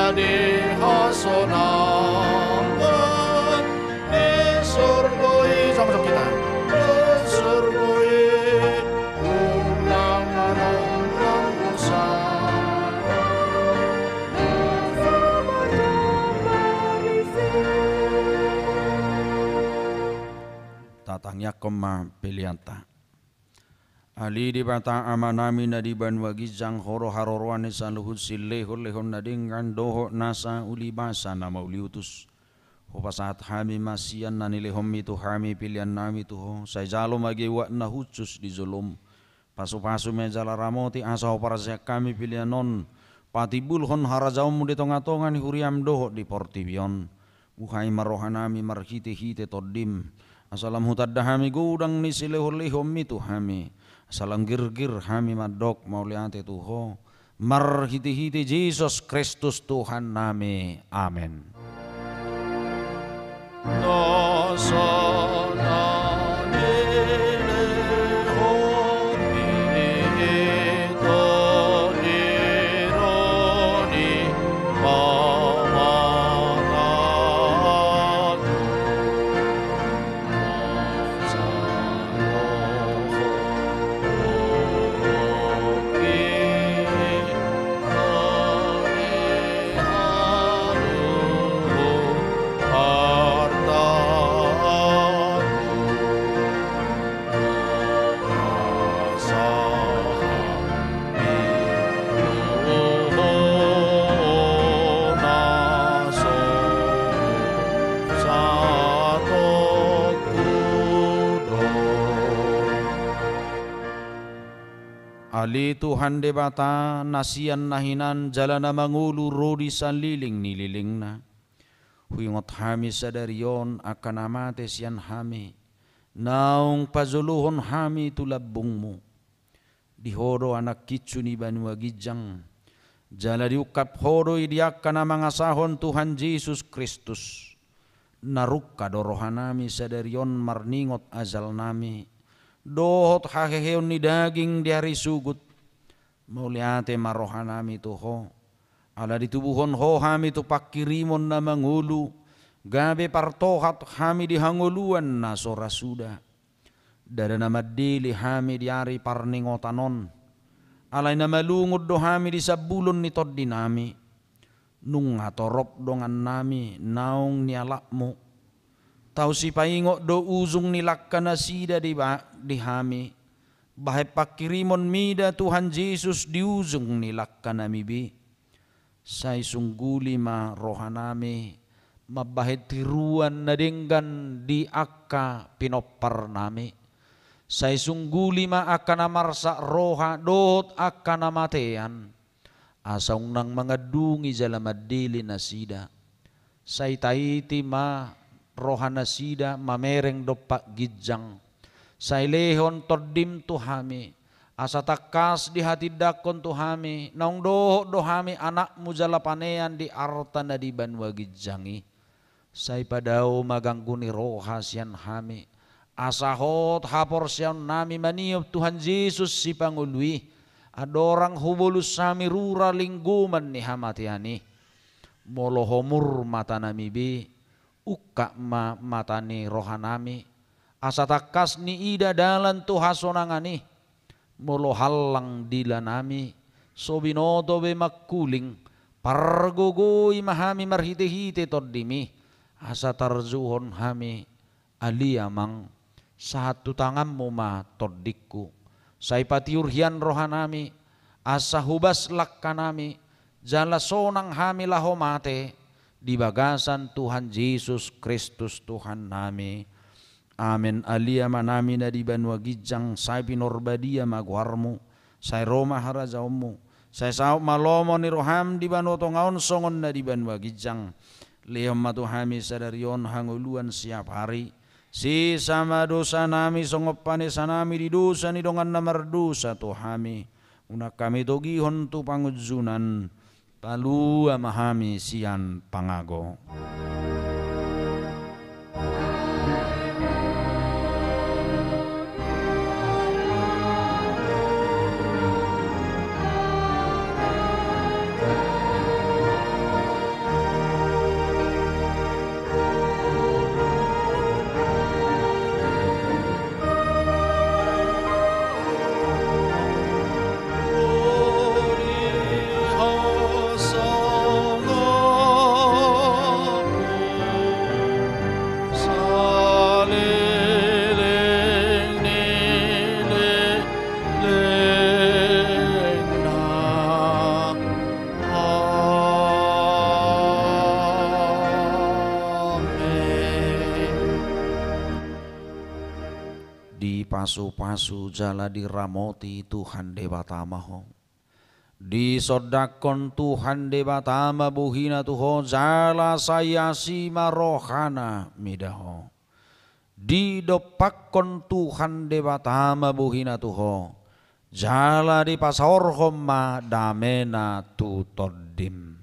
Di hasonangan di surgo i, songon hita. Di surgo i, unang adong nang dosa. Tatangiangkon ma peleanta. Ale Debata Amanami na di banua ginjang, Ho do haroroan ni saluhut silehonlehon na denggan dohot nasa ulibasa na mauliutus. Hupasahat hami ma sian na nilehonMi tu hami peleannami tu Ho, sai jalo ma geuak na hushus di joloM. Pasupasu ma jala ramoti asa huparsaehon hami pelean on patimbulhon harajaonMu di tongatonga ni huriaM dohot di portibi on. Buhai ma rohanami marhitehite TondiM, asa lam hutanda hami godang ni silehonlehonMi tu hami, asa lam girgir hami mandok mauliate tu Ho, marhitehite Jesus Kristus Tuhannami. Amen. Dosa na nilehonMi Tondi, Tondi, Pamataku. Ale Tuhan Debata, na sian na hinan jala na mangolu ro di saleleng ni lelengna, huingot hami sadari on angka na mate sian hami, naung pajoloan hami tu lambungMu. Di Ho do Anak Hinsu ni banua ginjang, jala diungkap Ho do i di angka na mangasahon Tuhan Jesus Kristus. Na rungka do rohanami sadari on marningot ajalnami dohot haheheon ni daging di ari sogot. Mauliate ma rohanami tu Ho, ala ditubuhon Ho hami tu pangkirimon na mangolu, gabe partohat hami di hangoluan na so ra suda. Ndada na mandele hami di ari parningotan on, alai na malungun do hami di sambulon ni tondinami. Nunga torop dongannami naung nialapMu. Tau sipaingot do ujung ni langka nasida di ba-, di hami. Bahen pangkirimon mida Tuhan Jesus di ujung ni langkanami be. Sai sungguli ma rohanami mambahen tiruan na denggan di angka pinomparnami. Sai sungguli ma angka na marsak roha dohot angka na matean, asa unang mangandungi jala mandele nasida. Sai taiti ma rohanasida mamereng dompak ginjang. Sai lehon TondiM tu hami, asa tangkas dihatindangkon tu hami, naung dohot do hami anakMu jala panean di arta na di banua ginjang i. Sai padao ma ganggu ni roha sian hami, asa hot haporseaonnami maniop Tuhan Jesus Sipangolu i, andorang hubolus hami rura linggoman ni hamatean i. Molo homur matanami be, ungkap ma mata ni rohanami, asa tangkas niida dalan tu hasonangan i. Molo hallang dilanami, so binoto be mangkuling, pargogoi ma hami marhitehite TondiMi, asa tarjuhon hami, Ale Amang, sahat tu tanganMu ma tondingku. Sai patiur hian rohanami, asa hobas langkanami, jala sonang hami laho mate di bagasan Tuhan Jesus Kristus Tuhannami. Amen. Ale Amanami na di banua ginjang, sai pinarbadia ma goarMu, sai ro ma harajaonMu, sai saut ma lomo ni rohaM di banua tonga on songon na di banua ginjang. Lehon ma tu hami sadari on hangoluan siapari. Sesa ma dosanami songon panesanami di dosa ni dongan na mardosa tu hami. Unang hami togihon tu pangunjunan. Palua ma hami sian pangago. Dipasupasu jala diramoti Tuhan Debata ma ho. Disondangkon Tuhan Debata ma bohina tu ho jala sai asi ma rohana mida ho. Didompakkon Tuhan Debata ma bohina tu ho jala dipasaorhon ma damena tu tondim.